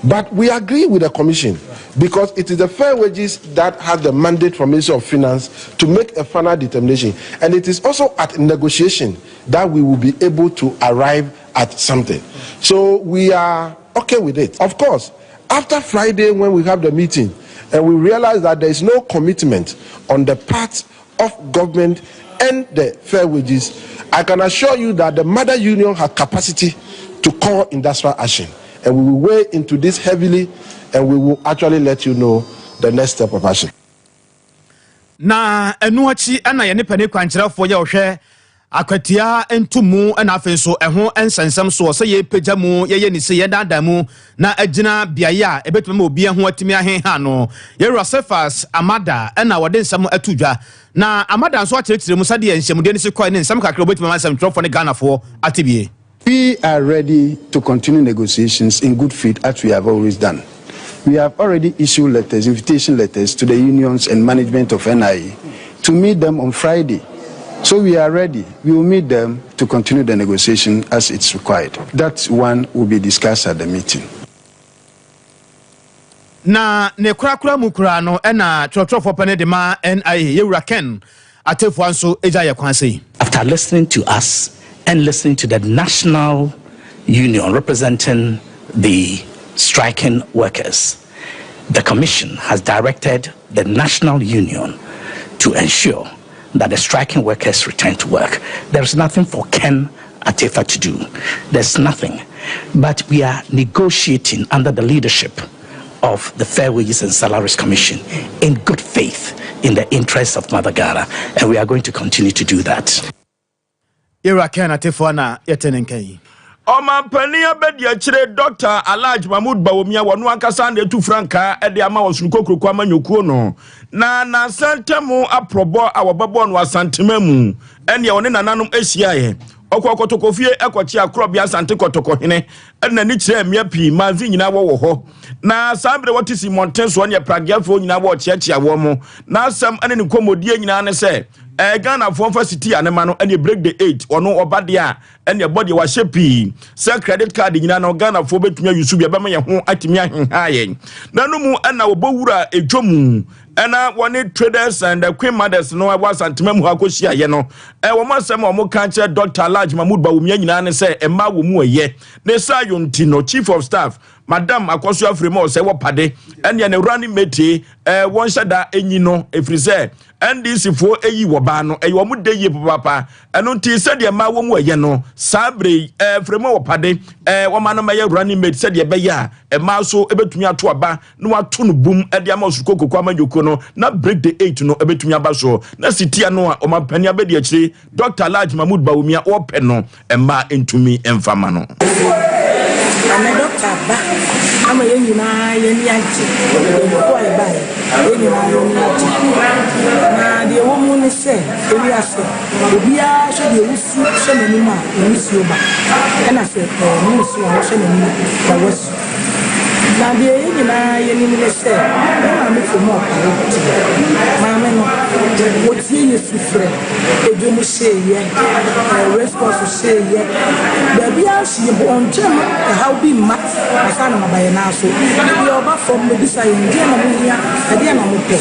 But we agree with the commission because it is the Fair Wages that has the mandate from Ministry of Finance to make a final determination. And it is also at negotiation that we will be able to arrive at something. So we are okay with it. Of course, after Friday, when we have the meeting and we realize that there is no commitment on the part of government and the Fair Wages, I can assure you that the mother union has capacity to call industrial action. And we will weigh into this heavily and we will actually let you know the next step of action. Na ɛno akyi ɛna yɛne pani kwankyerɛfoɔ yɛ ɔhwɛ. Akwatia ntomu na afei nso ɛho nsɛnsɛm soɔ sɛ yɛpagya mu, yɛyɛ ne se, yɛdaadaa mu na agyina beaeɛ a ɛbɛtumi ama obi ho atumi aheha no. Yɛwura Cephas Amada ɛna wɔde nsɛm ato dwa, na Amada nso akyerɛkyerɛ mu sɛdeɛ nhyɛmudeɛ no si kɔɛ ne nsɛm kakra obɛtumi ama nsɛmtwerɛfoɔ ne Ghanafoɔ ate bie. We are ready to continue negotiations in good faith, as we have always done. We have already issued letters, invitation letters, to the unions and management of NIA to meet them on Friday. So we are ready. We will meet them to continue the negotiation as it's required. That one will be discussed at the meeting. Na ne korakora mu koraa no, ɛna twerɛtwerɛfoɔ pɛ ne de ma NIA, yɛwura Ken Atefoa nso agya yɛ kwan sei. After listening to us and listening to the national union representing the striking workers, the commission has directed the national union to ensure that the striking workers return to work. There's nothing for Ken Atefa to do. There's nothing. But we are negotiating under the leadership of the Fair Wages and Salaries Commission in good faith, in the interest of Mother Ghana, and we are going to continue to do that. Yɛwura Ken Atefoa na yɛte ne nka yi. Ɔmampanin abɛdi akyire, Dr Alhaji Mahmood Bawumia, wɔno ankasa na etu frankaa de ama Ɔsono Kokuroko amanyɔkuo no, na nansa ntam aprɔbɔ a wɔbɛbɔ no Asantema mu, ɛnea ɔne nananom ahyiaeɛ. Ɔkɔ Kɔtɔkɔfie ɛkɔkye Akorɔbea Asante Kɔtɔkɔhene, ɛde n'ani kyerɛ mmea pii manzi nyinaa wɔwɔ hɔ. Na saa bere wɔte si mmɔnten soɔ ne prageafoɔ nyinaa wɔrekyeakyea wɔn mo. N'asɛm ne ne nkɔmmɔdie nyinaa ne sɛ Ghanafoɔ mfa siti a ne ma no ɛne break the eight. Ɔno ɔba deɛ a, ɛne ɛbɔ deɛ wahyɛ pii sɛ credit card nyinaa no Ghanafoɔ bɛtumi ayi so bi, ɛbɛma yɛn ho atumi ahenha yɛn. Na no mu ɛna wɔbɔ wura edwa mu, ɛna wɔne traders and the queen mothers no ɛwɔ Asantema mu hɔ akɔhyiaeɛ no, wɔn asɛm a wɔn ka kyerɛ Dr Alhaji Mahmood Bawumia nyinaa ne sɛ mmaa wɔ mu ɛyɛ ne saa yɔn no Chief of Staff Madam Akɔso Afiri mu ɔsɛ wɔ pade ɛneɛ ne running mate wɔn hyɛ da enyi no, ɛfiri sɛ NDC foɔ eyi wɔ baa no, ɛyɛ wɔn de yie papaapa. Ɛno nti sɛdeɛ mmaa wɔ mu ɛyɛ no saa bere yi, firi mu wɔ pade wɔn ano mɛyɛ running mate, sɛdeɛ ɛbɛyɛ a mmaa so ebɛtumi ato aba na wato no bum ɛde ama Ɔsoro Kokoko amanyɔkuo no, na break the eight no ebɛtumi aba so, na sitia no a ɔmampanin abɛdi akyire, Dr Alhaji Mahmood Bawumia, wɔpɛ no, mmaa ntumi mfa ma no. Ɛnɛ doctor aba ama yɛn nyinaa yɛn ani agye. Yɛn a yɛbaeɛ, yɛn nyinaa yɛn ani agye. Na deɛ ɛwɔ mu ne sɛ, ewiase obiara hwɛ deɛ wosu hwɛ n'anim a nisuo ba, ɛna sɛ ne nsu a wohwɛ n'anim na wasu. Na deɛ yɛn nyinaa yɛnim ne sɛ, yɛn maame fam ɔpare deɛ maame no wɔtie yɛ su frɛ. Edwom hyeeyɛ, race course hyeeyɛ, baabiara hye yɛ ɔntwɛn ma ɛhaw bi mma ansa na waba yɛn nan so. Ebi ɔba fam bɛbisa yɛn, deɛ na mohia, ɛdeɛ na mopɛ.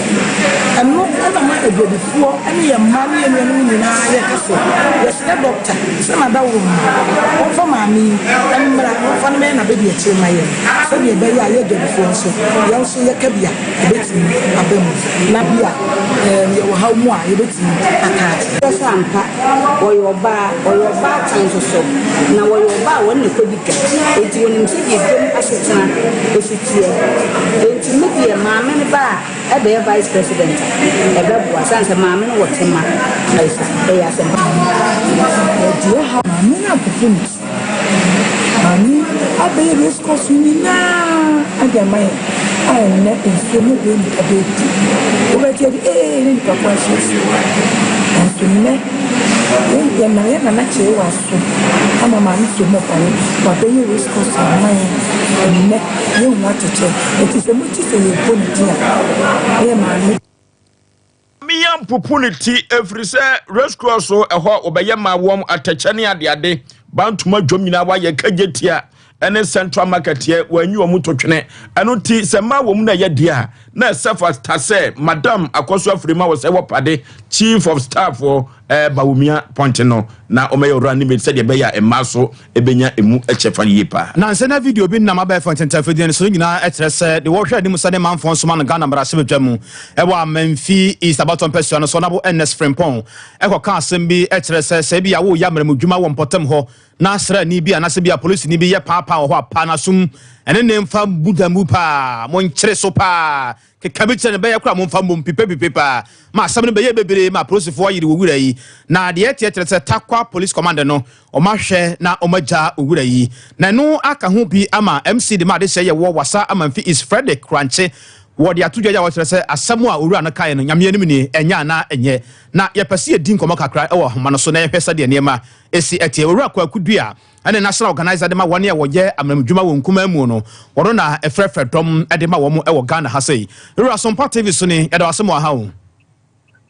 Ɛno ɛna ma adwadifoɔ ne yɛn mma ne yɛn nuanom nyinaa yɛka sɛ yɛsrɛ doctor sɛ n'adaworo mma ɔmfa maame yi mmra na ɔmfa no mɛyɛ n'abɛdi akyire ma yɛn, sɛdeɛ ɛbɛyɛ a yɛ adwadifoɔ nso yɛn nso yɛka bi a ɛbɛtumi aba mu, na bi a yɛwɔ haw mu a yɛbɛtumi aka akyerɛ. Kyerɛ sɛ ampa, wɔyɛ ɔbaa, ɔyɛ ɔbaatan nso so, na wɔyɛ ɔbaa a wɔne no kɔdi dwa, enti wɔnim sɛdeɛ dwam asetena si teɛ. Enti me deɛ maame no ba a ɛbɛyɛ vice president a, ɛbɛboa, sane sɛ maame no wɔ tema, ɛyɛ asɛmpa. Deɛ ɛha maame no apopo ne ti. Maame yi abɛyɛ race course nyinaa ade ama yɛn a ɛnnɛ nsuo mu bɛyɛ nipa bɛɛdi. Wobɛte adi ee ne nipa ko ahyɛ nsuo. Nanso nnɛ yɛnam yɛn nana kyerɛ wɔ aso ama maame so mu ɔpare wabɛyɛ race course ama yɛn, ɛnnɛ yɛnhu atɛkyɛ. Nti sɛ mote sɛ yɛbɔ ne din a, ɛyɛ maame. Meyɛ mpopo ne ti, ɛfiri sɛ race course so ɛhɔ wɔbɛyɛ ma wɔn atɛkyɛ ne adeade bantoma dwom nyinaa wayɛ kagye tia ɛne Central Market yɛ wɔanyi wɔn to twene. Ɛno nti sɛ mmaa wɔ mu na ɛyɛ deɛ a, na ɛsɛ fata sɛ Madam Akɔso Afiri ma wɔ sɛ wɔpade Chief of Staff wɔ Bawumia pɔnte no na wɔmɛyɛ ɔwura ne mate, sɛdeɛ ɛbɛyɛ a mmaa so ɛbɛnya emu kyɛfa yie paa. Nansa na video bi nam abɛɛfo ntɛntɛmfidie no so no nyinaa kyerɛ sɛ deɛ wɔhwɛ anim sɛ ne manfoɔ nsoma no Ghana mmarahyɛbadwa mu ɛwɔ Amenfi East abatoɔ mpasua no so, Honourable Ernest Frimpong, ɛkɔka asɛm bi kyerɛ sɛ sɛ ebia woreyɛ amanamu wɔ mpɔtam hɔ na sraani bi anaasɛ bi a polisini bi yɛ paapaa wɔ hɔ a, paa n'asom ɛne ne mfa mbu da mu paa, monkyere so paa. Keka bi kyerɛ no, bɛyɛ koraa momfa mmom pipepipe paa ma asɛm no bɛyɛ bebree ma apolisifoɔ ayere owura yi. Na deɛ ɛteɛ kyerɛ sɛ Tarkwa Police Command no wɔahwɛ na wɔagya owura yi. Na ɛno aka ho bi ama MC de ma adehyɛ yɛ wɔ Wassa Amanfi East Fredrick Korankye wɔde ato dwa yi a wɔkyerɛ sɛ asɛm a owura no kaeɛ no Nyame anim nie, ɛnyɛ anaa ɛnyɛ. Na yɛpɛ sɛ yɛdi nkɔmmɔ kakra wɔ ahoma no so na yɛhwɛ sɛdeɛ nneɛma si teɛ. Owura Kwaku Duah ne National Organiser de ma wɔn a wɔyɛ amanamdwuma wɔ nkumaa mu no, wɔno na ɛfrɛfrɛ dɔm de ma wɔn wɔ Ghana ha sei. Owura Sompa TV so ni, yɛda wo ase ma waha o.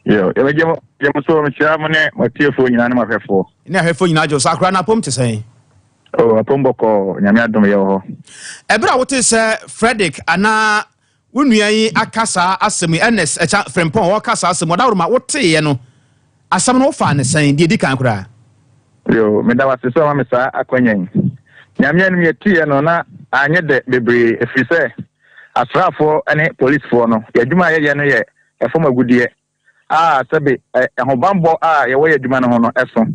Yo, yɛbɛgye mo, gye mo so, mekyia mo ne mo atiefoɔ nyinaa ne mo ahwɛfoɔ. Ne ahwɛfoɔ nyinaa gye wo so. Akora no apom te sɛn? Oh, apom bɔkɔɔ, Nyame adom yɛwɔ hɔ. Ɛberɛ a wotee sɛ Fredrick anaa Wo nua yi aka saa asɛm yi, Ernest Ɛkya Frimpong, ɔreka saa asɛm yi, ɔdaworo ma woteeɛ no, asɛm no wofaa no sɛn, deɛ ɛdi kan koraa? Yo, meda wo ase sɛ wama me saa akwanya yi. Nyame anim yɛteeɛ no na anyɛ dɛ bebree ɛfiri sɛ asraafoɔ ne policefoɔ no, yɛn adwuma a yɛyɛ no yɛ ɛfam agudeɛ. a sɛbe ahobammɔ a yɛwɔ yɛ adwuma no ho no so.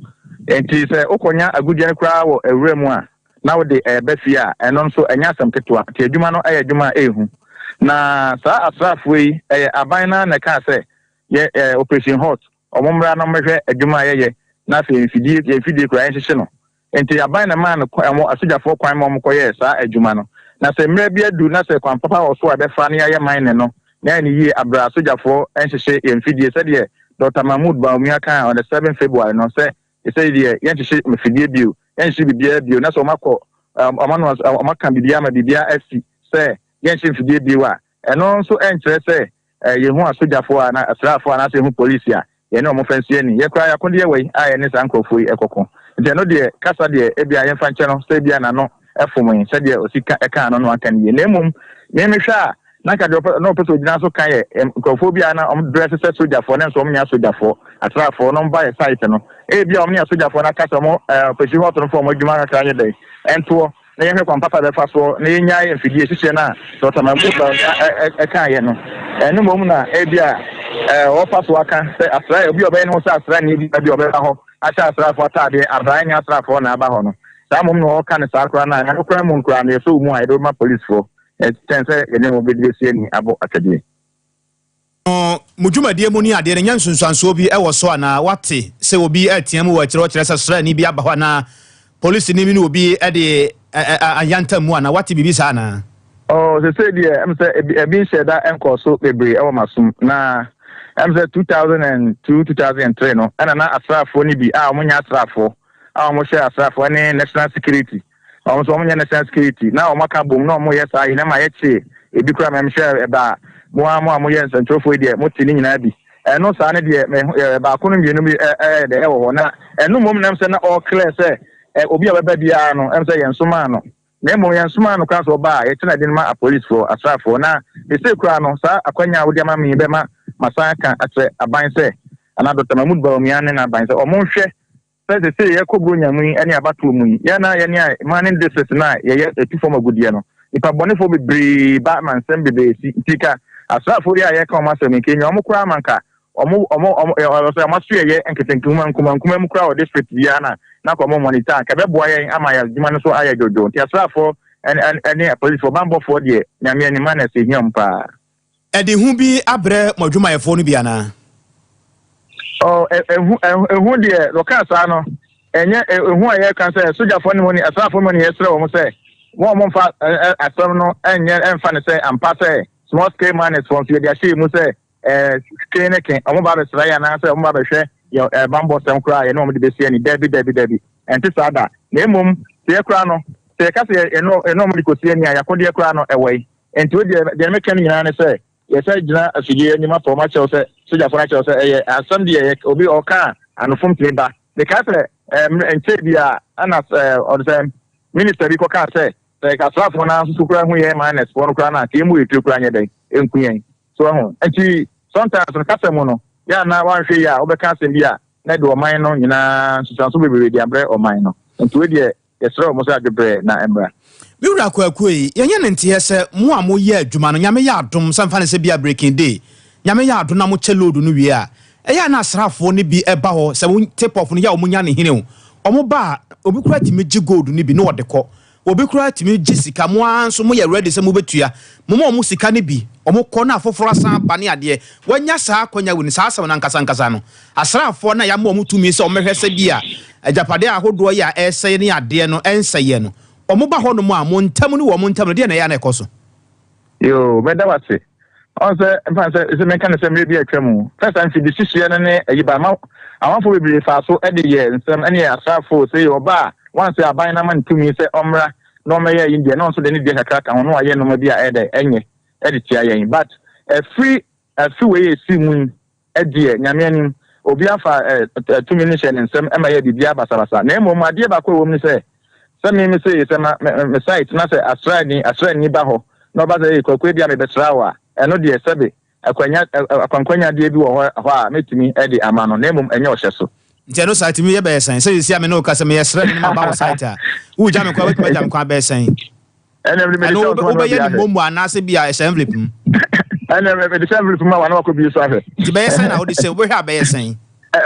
Enti sɛ wokɔnya agudeɛ no koraa wɔ awura mu a, na wode reba fie a, ɛno nso ɛnyɛ asɛm ketewa. Nti adwuma no yɛ adwuma a ɛyɛ hu. Na saa asraafoɔ yi, ɛyɛ aban no ara na ɛkaa sɛ yɛ Operation Halt, wɔn mmra na wɔmmɛhwɛ adwuma a yɛyɛ, na afei mfidie, yɛn mfidie koraa yɛnhyehye no. Enti aban na ɛmaa no wɔn asogyafoɔ kwan ma wɔkɔyɛɛ saa adwuma no. Na sɛ mmerɛ bi adu na sɛ kwan papa wɔ so a ɛbɛfa na yɛayɛ mining no na yɛayɛ no yie abrɛ a asogyafoɔ nhyehye yɛn mfidie sɛdeɛ Dɔkta Mahmood Bawumia kaa on the 7 February no sɛ sesei deɛ yɛnhyehye mfidie bio, yɛnhyehye biribiara bio na sɛ wɔakɔ wɔn ano wɔaka biribiara ama biribiara asi sɛ yɛnhyehye mfidie bio a, ɛno nso nkyerɛ sɛ yɛhu asogyafoɔ anaa asraafoɔ anaasɛ yɛhu polisi a yɛne wɔn fa nsi ani. Yɛn koraa, yɛn akodeɛ wɔ yi a yɛne saa nkurɔfoɔ yi kɔko. Nti ɛno deɛ, kasa deɛ, ebia yɛmfa nkyɛ no sɛ ebia n'ano fomee sɛdeɛ ɔsi ka kaa no no anka no yie. Na mmom, me mehwɛ a, na anka deɛ ɔpɛ na ɔpɛ sɛ ɔgyina so ka yɛ nkurɔfoɔ bi a na wɔn drɛse sɛ sogyafoɔ nanso wɔn nyɛ asogyafoɔ, asraafoɔ, na wɔn ba yɛ site no. Ebia wɔn ne asogyafoɔ no aka sɛ wɔn ɛɛ Kwesi Hɔton foɔ wɔn adwuma kakra nyɛ dɛn ɛntoɔ. na yɛnhwɛ kwan papa a yɛbɛfa soɔ na yɛnnyae mfidie hyehyeɛ no a Dɔkta Mahmoud Bawumia kaeɛ no. Ɛno mmom na ebia wɔfa so aka sɛ asra obi a ɔbɛyɛ ne ho sɛ asraani bi bi a ɔbɛba hɔ ahyɛ asraafoɔ ataadeɛ abra ɛnyɛ asraafoɔ na aba hɔ no. Saa mmom na wɔka no saa koraa no a, ɛno koraa mu koraa no yɛsɔ wo mu a yɛde wo ma polisfoɔ kyɛn sɛ yɛne wo bɛdi bɛsi ani abɔ atwɛdeɛ. No mo dwumadie mu ne adeɛ no nya nsunsuansoɔ bi wɔ so anaa? Woate sɛ obi retea mu wɔ akyire hɔ kyerɛ sɛ sraani bi aba hɔ anaa polisini bi ne obi de ayantam mu anaa? Woate biribi saa anaa? Oh, sesei deɛ ɛm sɛ ebi ebi nhyɛ da nkɔɔ so bebree ɛwɔ m'asom na ɛm sɛ 2002 2003 no ɛna na asraafoɔ no bi a wɔn nyɛ asraafoɔ a wɔn hyɛ asraafoɔ ɛne national security Wɔn nso wɔn nyɛ national security na wɔn aka bom na wɔn yɛ saa yi na ma yɛ kye ebi koraa mɛ mehwɛ ɛba a mo ara mo a mo yɛ nsɛntwerɛfoɔ yi deɛ mo te ne nyinaa bi ɛno saa ne deɛ mɛ ɛ baako no mmienu bi ɛ ɛyɛ dɛ ɛwɔ hɔ na ɛno mmom nam sɛ na ɔreklɛ sɛ ɛ obi a ɔbɛba biara no ɛm sɛ yɛn somaa no na mmom yɛn somaa no koraa sɛ ɔba a yɛkyɛ na de no ma apolisifoɔ asraafoɔ na ɛsɛ koraa no saa akwanya a wode ama me yi bɛma masan aka akyerɛ aban sɛ anaa Dr. Mahmoud Bawumia ne n'aban sɛ wɔn nhwɛ Sɛ seesei yɛrekɔ Buronya mu yi ne abatoɔ mu yi, yɛn a yɛne a mining districts no a yɛyɛ ɛtu fam agudeɛ no, nnipa bɔnefoɔ bebree ba ma nsɛm bebree si. Nti nka asraafoɔ yi a yɛreka wɔn asɛm yi, nka yɛnya wɔn koraa ma nka wɔn, wɔn, wɔn, ɛ, sɛ wɔn asoɛeɛ nketenkuma, nkuma, nkuma mu koraa wɔ district biara na, na nka wɔn monitor a, nka ɛbɛboa yɛn ama yɛn adwuma no nso ayɛ dwodwo. Nti asraafoɔ ɛne, ɛne, ɛne apolisifoɔ, banbɔfoɔ deɛ, Nyame anim, manners ɛhia wɔn paa. Ɛde hu bi abrɛ mo adwumayɛfoɔ no bi anaa? Oh, ehu, ehu deɛ, wɔkaa saa no, ɛnyɛ ehu a yɛka sɛ sogyafoɔ ne mo ne asraafoɔ mu ne yɛsrɛ wɔn sɛ wɔn a wɔmfa asɛm no ɛnyɛ ɛmfa no sɛ ampa sɛ small scale miners foɔ nso yɛde ahyɛ mu sɛ ɛɛ ke ne ke wɔn ba abɛsra yɛn anaasɛ wɔn ba abɛhwɛ yɛ ɛbanbɔ sɛm koraa yɛne wɔn de bɛsi ani. Dabi, dabi, dabi, ɛnte saa da. Na mmom sɛ yɛ koraa no, sɛ yɛka sɛ yɛne wɔn de kɔsi ani a, yɛakodeɛ koraa no ɛwɔ yi. Enti wo deɛ, deɛ meka no nyinaa ne sɛ, yɛsɛ gyina afidie anim afa wɔn akyɛw sɛ, sogyafoɔ no akyɛw sɛ, ɛyɛ asɛm deɛ, yɛ, obi ɔka a, anofom tumi ba. Mekae sɛ, ɛɛ, mmerɛ, nkyɛɛ bi a, ɛna, ɛɛ, ɔde sɛ, minista bi kɔkaa sɛ, sɛ asraafoɔ no ara nso so koraa hu yɛn miners foɔ no koraa no a, anka yɛn mu yɛ tire koraa nyɛ dɛn, ɛnku yɛn. So wahu? Enti, sometimes no, kasa mu no, yɛ a na woanhwɛ yie a, wobɛka asɛm bi a, na ɛde ɔman no nyinaa nsusuanso bebree de abrɛ ɔman no. Enti wei deɛ, Yɛsrɛ wɔn sɛ adwebrɛ na ɛmmra. Me wura Kwaku ei, yɛnyɛ no nteɛ sɛ mo a moyɛ adwuma no, Nyame yɛ adom sɛ mfa no sɛ bia breaking day, Nyame yɛ adom na mokyɛ load no wie a, ɛyɛ a na asraafoɔ no bi ba hɔ sɛ wo tip off no yɛ a wɔn nya no hene o, wɔn ba a, obi koraa tumi gye gold no bi na ɔde kɔ. Obi koraa tumi gye sika, mo ara nso moyɛ ready sɛ mobɛtua. Moma wɔn sika no bi, wɔkɔ na afoforɔ asan aba ne adeɛ. Wɔanya saa akwanya wei no, saa asɛm no ankasa ankasa no, asraafoɔ no a yɛama wɔn tumi sɛ wɔmmɛhwɛ sɛ bi a agyapadeɛ ahodoɔ yi a ɛresɛe ne adeɛ no ɛnsɛeɛ no, wɔba hɔnom a, mo ntam ne wɔn ntam no, deɛ na ɛyɛ a na ɛkɔ so? Yoo, mɛda wo ase. Ɔn sɛ, mfa no sɛ, sɛ menka no sɛ mmerɛ bi a atwa mu, first time mfidi hyehyeɛ no ne ayi ba, ma amanfoɔ bebree faa so de yɛɛ nsɛm ne asraafoɔ sei, ɔba a, once aban no ama no tumi sɛ ɔmmra na ɔmmɛyɛ ayi deɛ, na ɔno nso de ne deɛ kakra ka ho na wayɛ nnoɔma bi a ɛyɛ dɛ, ɛnyɛ de tia yɛn. But ɛfiri afe wei a ɛsii mu yi, deɛ, Nyame anim, obiara fa tumi no hyɛɛ ne nsam ma yɛɛ biribiara basabasa. Na mmom adeɛ baako a ɛwɔ mu ne sɛ, sɛ me me sei, sɛ ma me me site na sɛ asraani asraani ba hɔ na ɔba sɛ, ei Kwaku ebia mebɛsra wo a, ɛno deɛ sɛbe akwanya akwankwanyadeɛ bi wɔ hɔ hɔ a mɛtumi de ama no, na mmom ɛnyɛ ɔhyɛ so. Nti ɛno saa tumi yɛ bɛyɛ sɛn? Sɛ seesei a me ne wo kasa meyɛ sraani na maba wo site a, woregya me kwan a, wobɛtumi agya me kwan bɛyɛ sɛn? Ɛno wobɛyɛ no mmom anaasɛ bi a ɛhyɛ envelope mu? Ɛnna mede hyɛ envelope mu a wɔn akɔ bie so ahwɛ. Nti bɛyɛ sɛn na wode hyɛ wobɛhwɛ a bɛyɛ sɛn?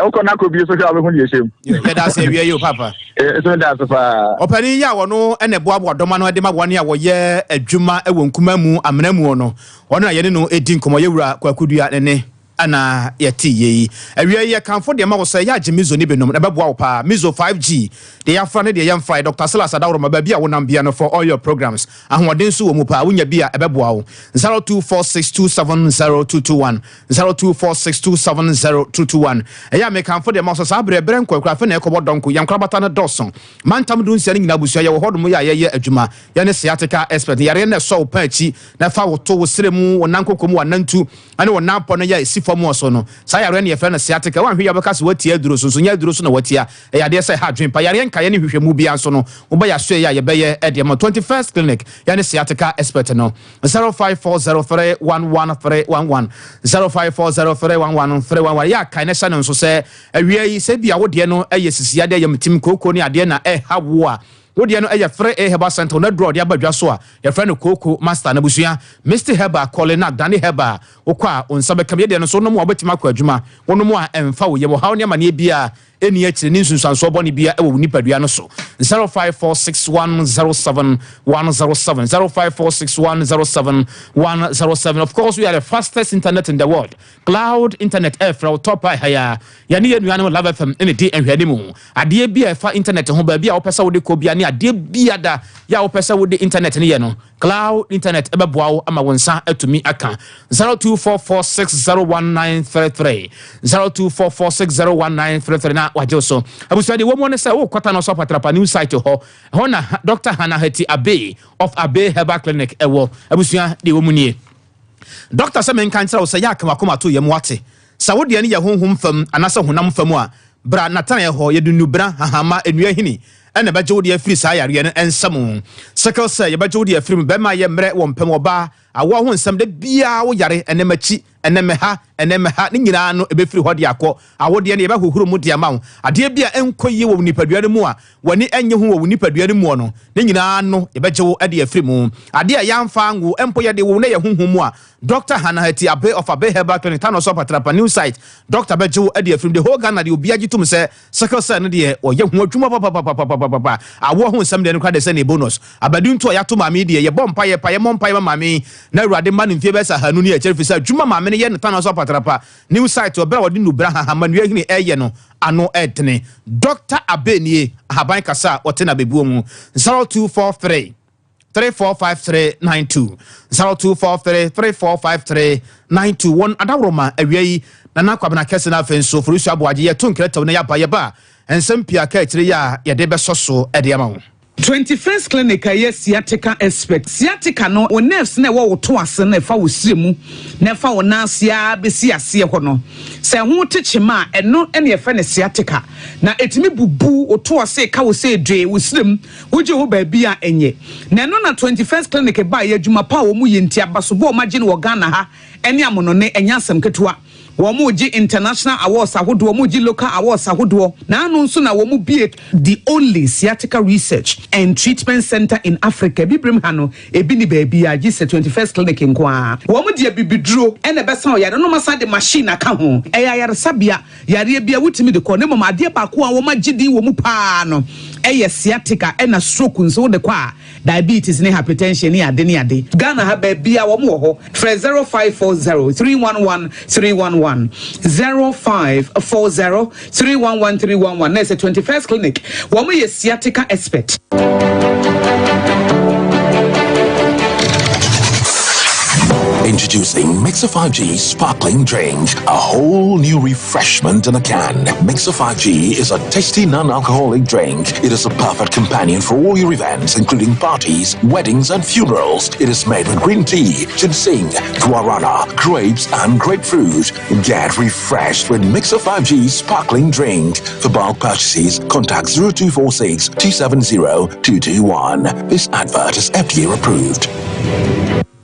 Wokɔ na akɔ bie so hwɛ a wobɛhu deɛ ɛhyɛ mu. Yɛda ase awia yi o papa. Ɛso da ase paa. Ɔpanin yi a wɔno na ɛboaboa dɔm ano de ma wɔn a wɔyɛ adwuma wɔ nkuma mu amena mu no, ɔno na yɛne no di nkɔmmɔ. Yɛwura Kwaku Dua ne ne. Ɛna yɛte yei. Awia yi yɛkamfo deɛ ma wo sɛ yɛ agye Mizo ne binom na ɛbɛboa wo paa. Mizo 5G, deɛ yɛafra ne deɛ yɛmfrae, Doctor Silas Adaworoma, baabi a wonam bia no for all your programs. Ahoɔden nso wɔ mu paa, wonya bi a ɛbɛboa wo. 0246270221, 0246270221. Ɛyɛ a mekamfo deɛ ma wo sɛ saa berɛ, berɛ nkɔe koraa, afei na ɛkɔbɔ dɔnko, yɛn nkorabata no dɔɔso. Mantam dunsia no nyinaa abusua yɛwɔ hɔnom yɛ a yɛyɛ adwuma. Yɛne sciatica expert no, yareɛ no na ɛsɔ wo paa akyi na ɛfa wo to, wo serɛ mu, wo nan koko mu, w'anantu, ne wo nan pɔ no yɛ a ɛsi fam wɔ so no. Saa yareɛ no yɛfrɛ no sciatica. Woanhwɛ yie a wobɛka sɛ woatia aduro so, nso nyɛ aduro so na woatia. Ɛyɛ adeɛ sɛ ɛha adwene pa. Yareɛ nkaeɛ ne nhwehwɛmu biara nso no, woba yɛn asoɛeɛ a yɛbɛyɛ de ama wo. 21st Clinic, yɛne sciatica expert no. 0540311311, 0540311311. Yɛ a kae na hyɛ no nso sɛ awia yi, sɛ ebia wo deɛ no yɛ sisi yadeɛ, yamtim, kooko ne adeɛ na ɛha wo a, Wo deɛ no ɛyɛ Fere A Herbal Center, wɔn aduro a wɔde aba dwa so a yɛfrɛ no Kooko Master. N'abusua, Misty Herbal, Kɔle Nag, Dane Herbal, wokɔ a wo nsa bɛka bi. Yɛ deɛ no nso wonom a wobɛtumi akɔ adwuma, wonom a ɛmfa wo yam ɔhaw ne amaneɛ biara ɛnni akyire ne nsunsuansoɔ bɔne biara ɛwɔ wo nipadua no so. 0546107107, 0546107107. Of course, we are the fastest internet in the world. Cloud internet ɛrefrɛ wo top a ɛha yi ara. Yɛne yɛn nuanom Love FM na ɛdi nhwɛanimu. Adeɛ bi a ɛfa internet ho, baabi a wopɛ sɛ wode kɔ bia ne adeɛ biada yɛ a wopɛ sɛ wode internet no yɛ no, Cloud internet ɛbɛboa wo ama wo nsa atumi aka. 0244601933 0244601933 na wagye wo so. Abusua deɛ ɛwɔ mu ne sɛ wokɔta no so apatrapa new site hɔ. Ɛhɔ na Dr. Hannah Hati Abbey of Abbey Herbal Clinic ɛwɔ. Abusua deɛ ɛwɔ mu nie. Dɔkta sɛ menka nkyerɛ wo sɛ yɛ a ka w'akoma to yam woate. Sɛ wo deɛ no yɛ honhom fam anaasɛ honam fam a, bra n'atenaeɛ hɔ, yɛde nnubena, hahama, nnua hini na ɛbɛgye wo deɛ afiri saa yareɛ no nsam. Sickle cell, yɛbɛgye wo deɛ afiri mu, bɛrima yɛ mmerɛ wɔ mpam, ɔbaa, awoɔ ho nsɛm, da biara wo yare, ɛnɛ m'akyi, ɛnɛ me ha, ɛnɛ me ha, ne nyinaa no ɛbɛfiri hɔ de akɔ. Awodeɛ no yɛbɛhohoro mu de ama wo. Adeɛ bi a ɛnkɔ yie wɔ wo nipadua no mu a w'ani nnye ho wɔ wo nipadua no muɔ no, ne nyinaa no yɛbɛgye wo de afiri mu. Adeɛ a yɛamfa anwo mpo yɛde wo na ɛyɛ honhom mu a, Doctor Hannah Hati Abe of Abe Herbal Clinic, Tanoso Apatrapa, New Site, Doctor bɛgye wo de afiri mu. The whole Ghana deɛ obiara gye tom sɛ sickle cell no deɛ wɔyɛ ho adwuma papapapapapapa. Awoɔ ho nsɛm deɛ no koraa deɛ sɛ ne bonus. Abadinto a yɛato maame yi deɛ yɛbɔ mpaeɛ pa, yɛmmɔ mpaeɛ ma maame yi na Awurade mma no mfie bɛyɛ sɛ ahanu ne akyire firi sɛ adwuma maame no yɛ no Tanoso Apatrapa, New Site wɔ berɛ a wɔde nnubra hahama nnua hini reyɛ no ano dene. Dɔkta Abe nie, ahaban kasa a wɔte no abɛbuo mu. 0243 345392 0243 345392 Wɔn adaworoma awia yi, Nana Kwabena Kɛse no afei nso Forusu Aboagye yɛto nkrɛtɛw na yɛaba yɛba a nsɛm pii aka akyire yi a yɛde bɛsɔ so de ama wo. 21st Clinic a ɛyɛ sciatica expert. Sciatica no, wo nerves no a ɛwɔ wo to ase no a ɛfa wo srɛ mu na ɛfa wo nan ase ara bɛsi aseɛ hɔ no, sɛ ɛho te kyema a, ɛno na yɛfrɛ no sciatica. Na ɛtumi bubu wo to ase, ka wo sɛ dwee, wo srɛ mu, wogye hɔ baabi a ɛnyɛ. Na ɛno na 21st Clinic baeɛ, adwuma pa a wɔyɛ nti, abasobɔ a wɔagye no wɔ Ghana ha ne amonɔne, ɛnyɛ asɛm ketewa. Wɔregye international awards ahodoɔ, wɔregye local awards ahodoɔ. N'ano nso na wɔbue the only sciatica research and treatment centre in Africa. Abibirem ha no, ebi nni baabiara gye sɛ 21st Clinic nko ara. Wɔde abibiduro na ɛbɛsa ɔyare no, na wɔasan de machine aka ho. Ɛyɛ ayaresabea, yareɛ biara wotumi de kɔ, na mmom adeɛ baako a wɔagye din wɔ mu pa ara no Ɛyɛ sciatica ɛna stroke nso wode kɔ a diabetes ne hypertension ne ade ne ade. Ghana ha baabia wɔn wɔ hɔ. Frɛ 0540 311 311 0540 311 311 na ɛsɛ 21st clinic wɔn yɛ sciatica expert. Introducing Mixer 5G Sparkling Drink, a whole new refreshment in a can. Mixer 5G is a tasty non-alcoholic drink. It is a perfect companion for all your events, including parties, weddings, and funerals. It is made with green tea, ginseng, guarana, grapes, and grapefruit. Get refreshed with Mixer 5G Sparkling Drink. For bulk purchases, contact 0246 270 221. This advert is FDA approved.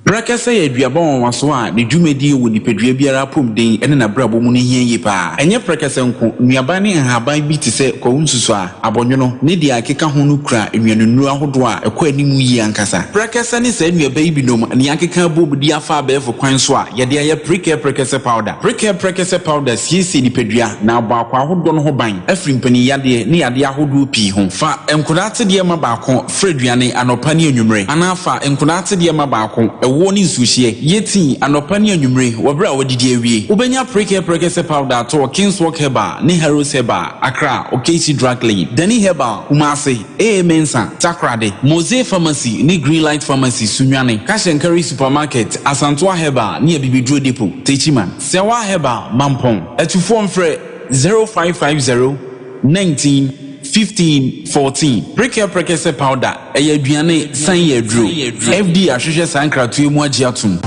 Prɛkɛsɛ yɛ aduaba nwanwaso a ne dwumadie wɔ nipadua biara apɔmuden ne n'abrabɔ mu no hia yie paa. Ɛnyɛ prɛkɛsɛ nko, nnuaba ne nhaban bi te sɛ kwawu nsusuaa, abɔnwono, ne deɛ ɛkeka ho no kura nnuanennuro ahodoɔ a ɛkɔ anim yie ankasa. Prɛkɛsɛ ne saa nnuaba yi binom na yɛakeka abom de afa abɛɛfo kwan so a yɛde ayɛ Prekɛ Prɛkɛsɛ Powder. Prekɛ Prɛkɛsɛ Powder siesie nipadua na abɔ akwaa ahodoɔ no ho ban afiri mpaninyadeɛ ne yadeɛ ahodoɔ pii ho. Fa nkodaa atedeɛ ma baako fra aduane anɔpa ne anwummere anaa fa nkodaa atedeɛ ma baako, ɛwoɔ ne nsuohyeɛ, yɛ tii anɔpa ne anwummere wɔ berɛ a woadidi awie. Wobɛnya Prekɛ Prɛkɛsɛ Powder atɔ wɔ Kingswalk Herbal ne Harrows Herbal, Accra, Okaishie Drug Lane, Dani Herbal, Kumasi, AA Mensah, Takoradi, Mose Pharmacy ne Greenlight Pharmacy, Sunyani, Cash and Carry Supermarket, Asantoa Herbal ne Abibiduro Depot, Techiman, Sɛwa Herbal, Mampong. Atufoɔ mfrɛ 0550 19 15 14. Prekɛ Prɛkɛsɛ Powder, ɛyɛ aduane san yɛ aduro. FDA ahwehwɛ saa nkratoɔ yi mu agye atom.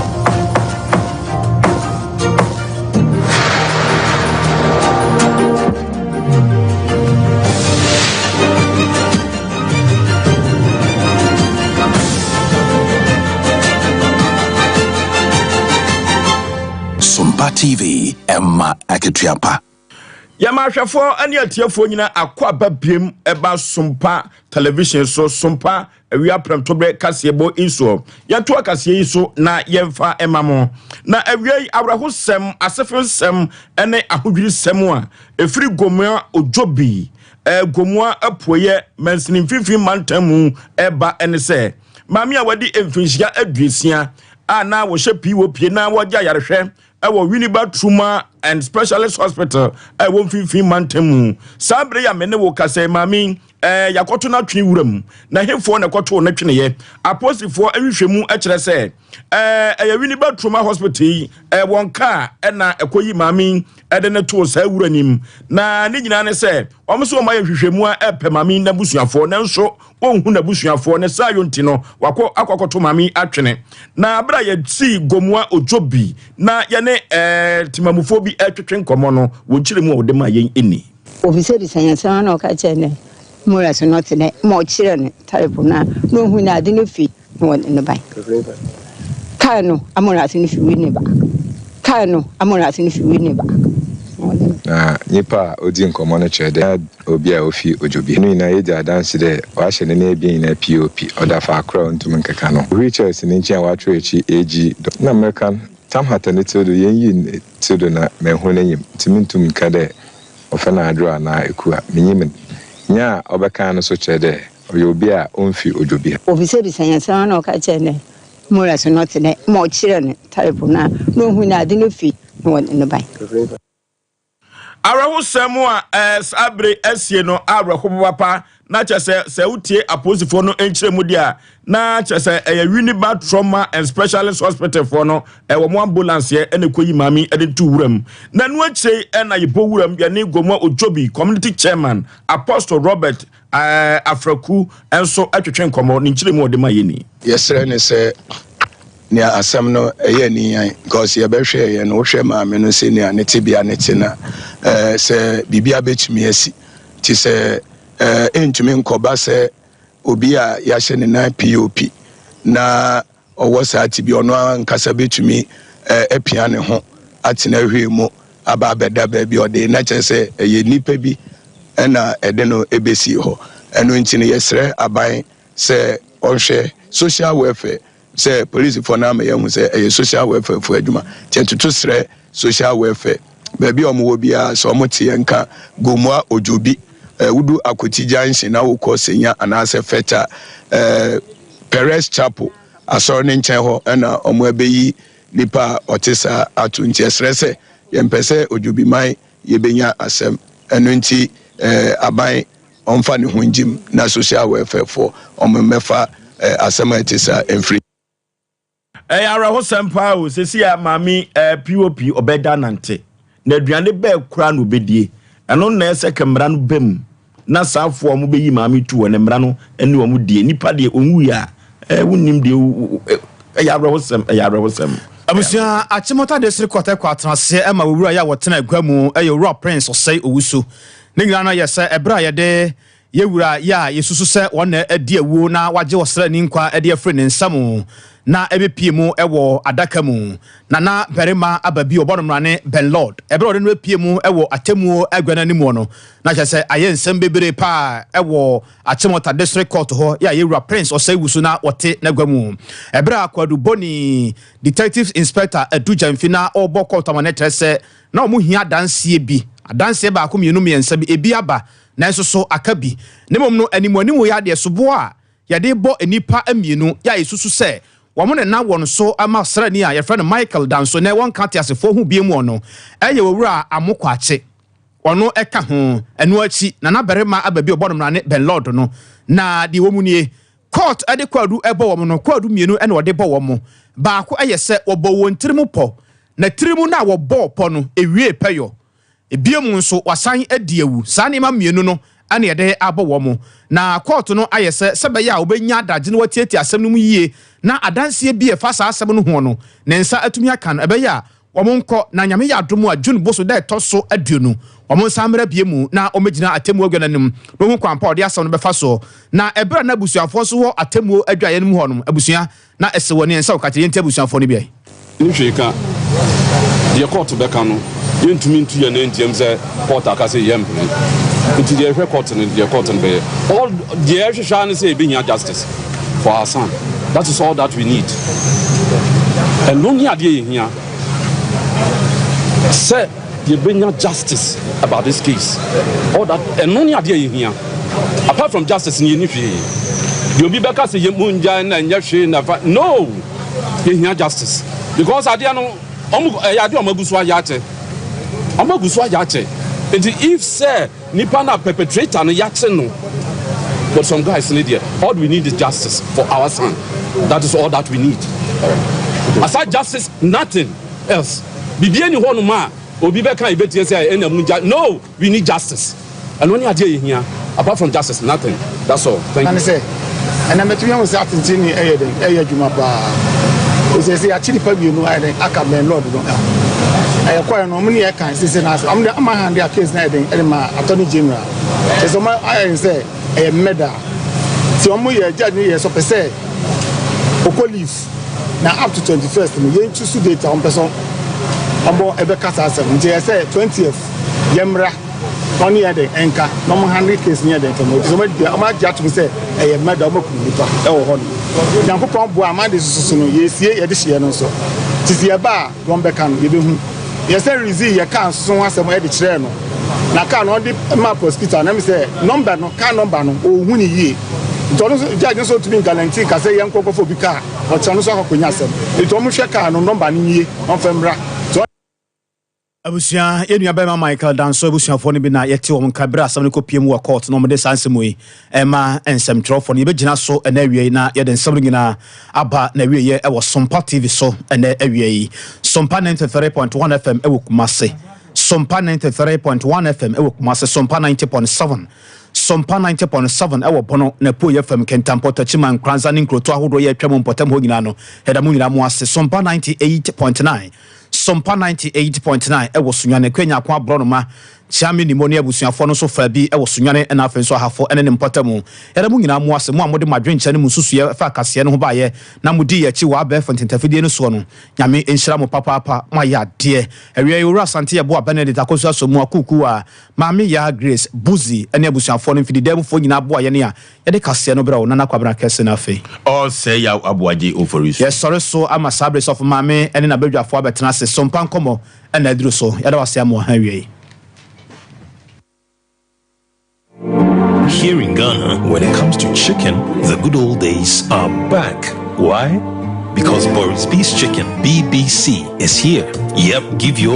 Sompa TV, Emma Akatua Yɛma ahwɛfoɔ ne atiefoɔ nyina akɔ aba biem ɛba Sompa Television so, Sompa awia prɛmtoberɛ kaseɛbɔ nsuo. Yɛnto akaseɛ yi so na yɛmfa ɛma mo. Na awia yi awerɛhosɛm, asefensɛm ne ahodwirisɛm a ɛfiri Gomoa Odwobi, eh, Gomoa apueɛ mansini mfimfini mantam mu ɛba ne sɛ maame a wadi mfinhyia 60 a na wɔhyɛ pii wɔ pie na wɔgye ayarehwɛ ɛwɔ Winneba Trauma and Specialist Hospital a ɛwɔ mfimfini mantam mu. Saa bere yi a me ne wo kasa yi, maame yi, ɛɛ yɛakɔto no atwene wura mu. Na hefoɔ na ɛkɔtoo no tweneɛ? Apolisifoɔ nhwehwɛmu kyerɛ sɛ ɛɛ ɛyɛ Winneba Trauma Hospital yi ɛɛ wɔn kaa ɛna ɛkɔyi maame yi ɛde no too saa wura nim. Na ne nyinaa ne sɛ wɔn nso wɔn ayɛ nhwehwɛmu a ɛpɛ maame yi n'abusuafoɔ nanso Ɔnhu n'abusuafoɔ, ne saayɔ nti no, wakɔ akɔ akɔto maame yi atwene. Na berɛ a yɛsii Gomoa Odwobi na yɛne eh, temamufoɔ bi retwetwe nkɔmmɔ no, wɔn nkyerɛmu a wɔde maa yɛn ni. Obisabisa yɛn nsɛm na ɔka kyerɛ ne mura so na ɔte dɛ ma ɔkyerɛ no type no a na ohun dɛ adze no fi na wɔdze no bae. Kaar no amora ase no fi Winneba. Kaar no amora ase no fi Winneba na wɔdze no. Na nyimpa a odzi nkɔmbɔ no kyerɛ dɛ obi a ofi Odwobi. No nyina yedzi adanse dɛ ɔahyɛ ne nan ebien nyina POP, ɔda faakor a onntum nnkɛka no. Wheelchair si ne nkyɛn a wɔakyerɛw ekyir AG do. Nna mereka no, tam hata ne tsir do, yennyi ne tsir do na mennhu n'enyim, ntsi menntum nnkã dɛ wɔfrɛ no Adwoa anaa Ekua. Minyim no. Nyia a ɔbɛkaa no so kyerɛ dɛ ɔyɛ obi a onnfi Odwobi. Obisabisa hɛn nsɛm na ɔka kyerɛ no dɛ mura so na ɔtse dɛn ma ɔkyerɛ no type no a na ohun dɛ adze no fi na wɔdze no bae. Awerɛhosɛm a ɛɛ saa bere asie no awerɛho papapa na kyerɛ sɛ sɛ wotie apolisifoɔ no nkyerɛmu deɛ a na kyerɛ sɛ ɛyɛ Winneba Trauma and Specialist Hospital foɔ no ɛwɔ mo ambulance yɛ ɛna ɛkɔyi maame ɛde to wuram na ɛno akyire ɛna yɛbɔ wuram yɛne Gomoa Ojobi Community Chairman Apostle Robert ɛɛ Afraku nso ɛtwetwe nkɔmmɔ ne nkyerɛmu a ɔde ma yɛ ni. Yɛsrɛ ne sɛ Nea asɛm no ɛyɛ aniyan because yɛbɛhwɛɛ yɛ no wohwɛ maame no sɛ nea ne tebea ne te na ɛɛ sɛ biribi abɛtumi asi te sɛ ɛɛ ɛntumi nkɔba sɛ obi a yɛahyɛ ne nan POP na ɔwɔ saa tebea ɔno ankasa bɛtumi ɛɛ apia ne ho atena hwee mu aba abɛda baabi ɔde na kyerɛ sɛ ɛyɛ nipa bi ɛna ɛde no ɛbɛsi hɔ ɛno nti no yɛsrɛ aban sɛ ɔnhwɛ social welfare sɛ polisifoɔ no ama yɛahu sɛ ɛyɛ social welfare foɔ adwuma nti ɛtoto srɛ social welfare baabi a wɔwɔ biara sɛ wɔte yɛn nka Gomoa Odwobi Wodu Akoti Junction na wokɔ Senya anaasɛ Fɛta, Perez Chapel asɔre no nkyɛn hɔ na wɔabɛyi nipa a ɔte saa ato. Nti ɛsrɛ sɛ yɛmpɛ sɛ Odwobiman yɛbɛnya asɛm. Ɛno nti aban ɔmfa ne ho ngyim na social welfare foɔ wɔmmɛfa asɛm a ɛte saa mfiri. Ɛyɛ awerɛhosɛm paa o, sɛsi a maame eh, POP ɔbɛda nante, na aduane bɛɛ koraa na ɔbɛdie. Ɛno na ɛsɛ kɛ mmara no ba mu na saa foɔ a wɔbɛyi maame tu wɔ ne mmara no ne wɔn die. Nipa deɛ ɔnwuiɛ a, eh, wonnim deɛ, ɛyɛ awerɛhosɛm, ɛyɛ awerɛhosɛm. Abusua Achimota District Court kɔ atenaseɛ ma owura yi a wɔtena agua mu yɛ Owura Prince Osei Owusu. Ne nyinaa no yɛ sɛ ɛberɛ a yɛde Yɛn Wura yɛ a yesusu sɛ wɔn na adi awu na wɔagye ɔsraani nkwa de afiri ne nsam na ɛbepue mu wɔ adaka mu. Na na barima aba bi ɔbɔ no mmrane Ben Lord. Ɛberɛ a ɔde no bepue mu wɔ atemmuo agua no anim no, na kyerɛ sɛ ayɛ nsɛm bebree paa wɔ Achimota District Court hɔ yɛ a yɛn Wura Prince Osei Wusu na ɔte n'agua mu. Ɛberɛ a Kwadu Boni Detective Inspector Adu Gyamfi na ɔrebɔ court amanneɛ kyerɛ sɛ na wɔhia adanseɛ bi, adanseɛ baako mmienu mmiɛnsa bi, ebi aba Nanso so aka bi? Na mmom no, animuanimu yɛ adeɛ soboɔ a yɛde rebɔ nnipa mmienu yɛ a yɛsusu sɛ wɔn na ɛnam wɔn so ma ɔsraani a yɛfrɛ no Michael Danso nnɛ wɔnka ateasefoɔ ho bio mu no yɛ Owura Amo Kwakye. Ɔno ka ho. Ɛno akyi, Nana Barima aba bi a ɔbɔ no mmara ne Ben Lord no. Na deɛ ɛwɔ mu nie, Court de kwaadu bɔ wɔn no, kwaadu mmienu na wɔde bɔ wɔn. Baako yɛ sɛ wɔbɔɔ wɔn tirim pɔ, na tirim no a wɔbɔɔ pɔ no, ɛwiee pɛyɔ. Bio nso, wɔasan adi awu. Saa nneɛma mmienu no na yɛde abɔ wɔn. Na kɔɔto no ayɛ sɛ, sɛ ɛbɛyɛ a wɔbɛnya adagye na wɔatiatia asɛm no mu yie, na adanseɛ bi a ɛfa saa asɛm no ho no, ne nsa atumi aka no, ɛbɛyɛ a wɔnkɔ, na Nyame yɛ adom a, June boso da a ɛtɔ so aduonu, wɔnsan mmra bio mu na wɔmmɛgyina atemmuo adwa no anim na wɔhu kwan pa a wɔde asɛm no bɛfa soɔ. Na ɛberɛ a na abusuafoɔ nso wɔ atemmuo adwaeɛ no mu hɔ no, abusua, Na ɛsɛ wɔ nea ɛsɛ ɔka kyerɛ yɛn nti abusuafoɔ no bi. Ne hwee ka. Deɛ kɔɔto bɛka no, yɛntumi ntu yɛn nan ntiam sɛ kɔɔto aka sɛ yɛmpene. Nti deɛ yɛhwɛ kɔɔto no, deɛ kɔɔto no bɛyɛ. All deɛ yɛhwehwɛ ara ne sɛ yɛbɛhia justice for our son. That is all that we need. Ɛno ne adeɛ yɛhia. Sɛ yɛbɛnya justice about this case. All that, ɛno ne adeɛ yɛhia. Apart from justice no yɛnni hwee. Deɛ obi bɛka sɛ yɛ mu ngyae na ɛnyɛ hwee na fa no yɛhia justice because adeɛ no ɔmo ɛyɛ adeɛ ɔmo agu so ayɛ akyɛ ɔmo agu so ayɛ akyɛ nti if sɛ nipa na perpetrator no yɛakye no but some guys ne deɛ all we need is justice for our son that is all that we need aside justice nothing else biribi ani hɔ nom a obi bɛka yɛbɛtie sɛ ɛna mu ngya no We need justice ɛno ne adeɛ a yɛhia apart from justice nothing that's all thank you. Ɛne sɛ, ɛnɛ mɛtumi ahu sɛ atentene ɛyɛ dɛn ɛyɛ adwuma paa. Ɛsɛ sɛ yɛakye nipa mmienu ayɛ dɛn aka bɛn lord no ɛho. Ɛyɛ kɔɛ no ɔmo ne yɛ kan sese na ɔmo de ama hand a case na ɛyɛ dɛn ɛde ma attorney general. Kyerɛ sɛ ɔmo ayɛ ne sɛ ɛyɛ murder. Ti ɔmo yɛ judge no yɛ sɛ ɔpɛ sɛ ɔkɔ leave na up to 21st no yɛn choose date a ɔmo pɛ sɛ ɔmo ɛbɛka saa asɛm nti ɛyɛ sɛ 20th. Yɛmmra na ɔne yɛn dɛn nka na ɔmo handle case no yɛ dɛn fam efisɛ ɔmo adi ɔmo agye atom sɛ ɛyɛ murder ɔmo akum nipa ɛwɔ hɔ nom. Nyankopɔn boa ama de soso no yɛsie yɛde hyeɛ no nso nti sɛ yɛba a deɛ ɔmo bɛka no yɛbɛhu. Yɛsɛ Rizii yɛ car nso ho asɛm ɛde kyerɛɛ no na car no ɔde maa prosecutor no ɛmi sɛ number no car number no ɔnhu no yie nti ɔno nso judge no nso ntumi ngalantee nka sɛ yɛnkɔ nkɔfa obi car ɔkyena no nso akɔ akɔnya asɛm nti ɔmo hwɛ car no number no yie ɔmfa mmra nti Abusua, yɛn nua barima Michael Danso abusuafoɔ no bi na yɛte wɔn nka berɛ a asɛm no kɔpue mu wɔ court na wɔde saa nsɛm yi rema nsɛmtwerɛfoɔ no. Yɛbɛgyina so ɛnnɛ awia yi na yɛde nsɛm no nyinaa aba n'awieɛ wɔ Sompa TV so ɛnnɛ awia yi. Sompa 93.1 FM wɔ Kumasi. Sompa 93.1 FM wɔ Kumasi, Sompa 90.7 Sompa 90.7 wɔ Bono, n'apueeɛ fam, Kintampo, Techiman, Nkoranza ne nkurotoɔ ahodoɔ yɛ atwa mu mpɔtam hɔ nyinaa no, yɛda mo nyinaa mo ase. Sompa 98.9 Sompa 98.9 wɔ Sunyani, Kwanyako Aborɔnoma, Kyeame Nimo ne abusuafoɔ no nso faa bi wɔ Sunyani na afei nso Ahafo ne ne mpɔtamu. Yɛda mo nyinaa mo ase, mo a mode mo adwenkyerɛ ne mo nsusuiɛ faa kaseɛ no ho baeɛ na modii yɛn akyi wɔ abɛɛfo ntentafidie no soɔ no. Nyame nhyira mo papaapa, moayɛ adeɛ. Awia yi, Owura Asante Yeboah Benedict Akosua Asomu Akuukuwa, Maame Yaa Grace Buzi ne abusuafoɔ no mfididamufoɔ nyinaa boa yɛn a Yɛde kaseɛ no brɛ wo, Nana Kwabena Kɛse na afei. Ɔsɛe Yaw Aboagye Oforisu. Yɛsɔre so ama saa bere sɔfo maame ne n'abadwafoɔ abɛtena ase. Sompa nkɔmmɔ na aduru so. Yɛda wo ase ama ɔha awiei. Here in Ghana, when it comes to chicken, the good old days are back. Why? Because Boris B's Chicken, BBC, is here. Yep, give your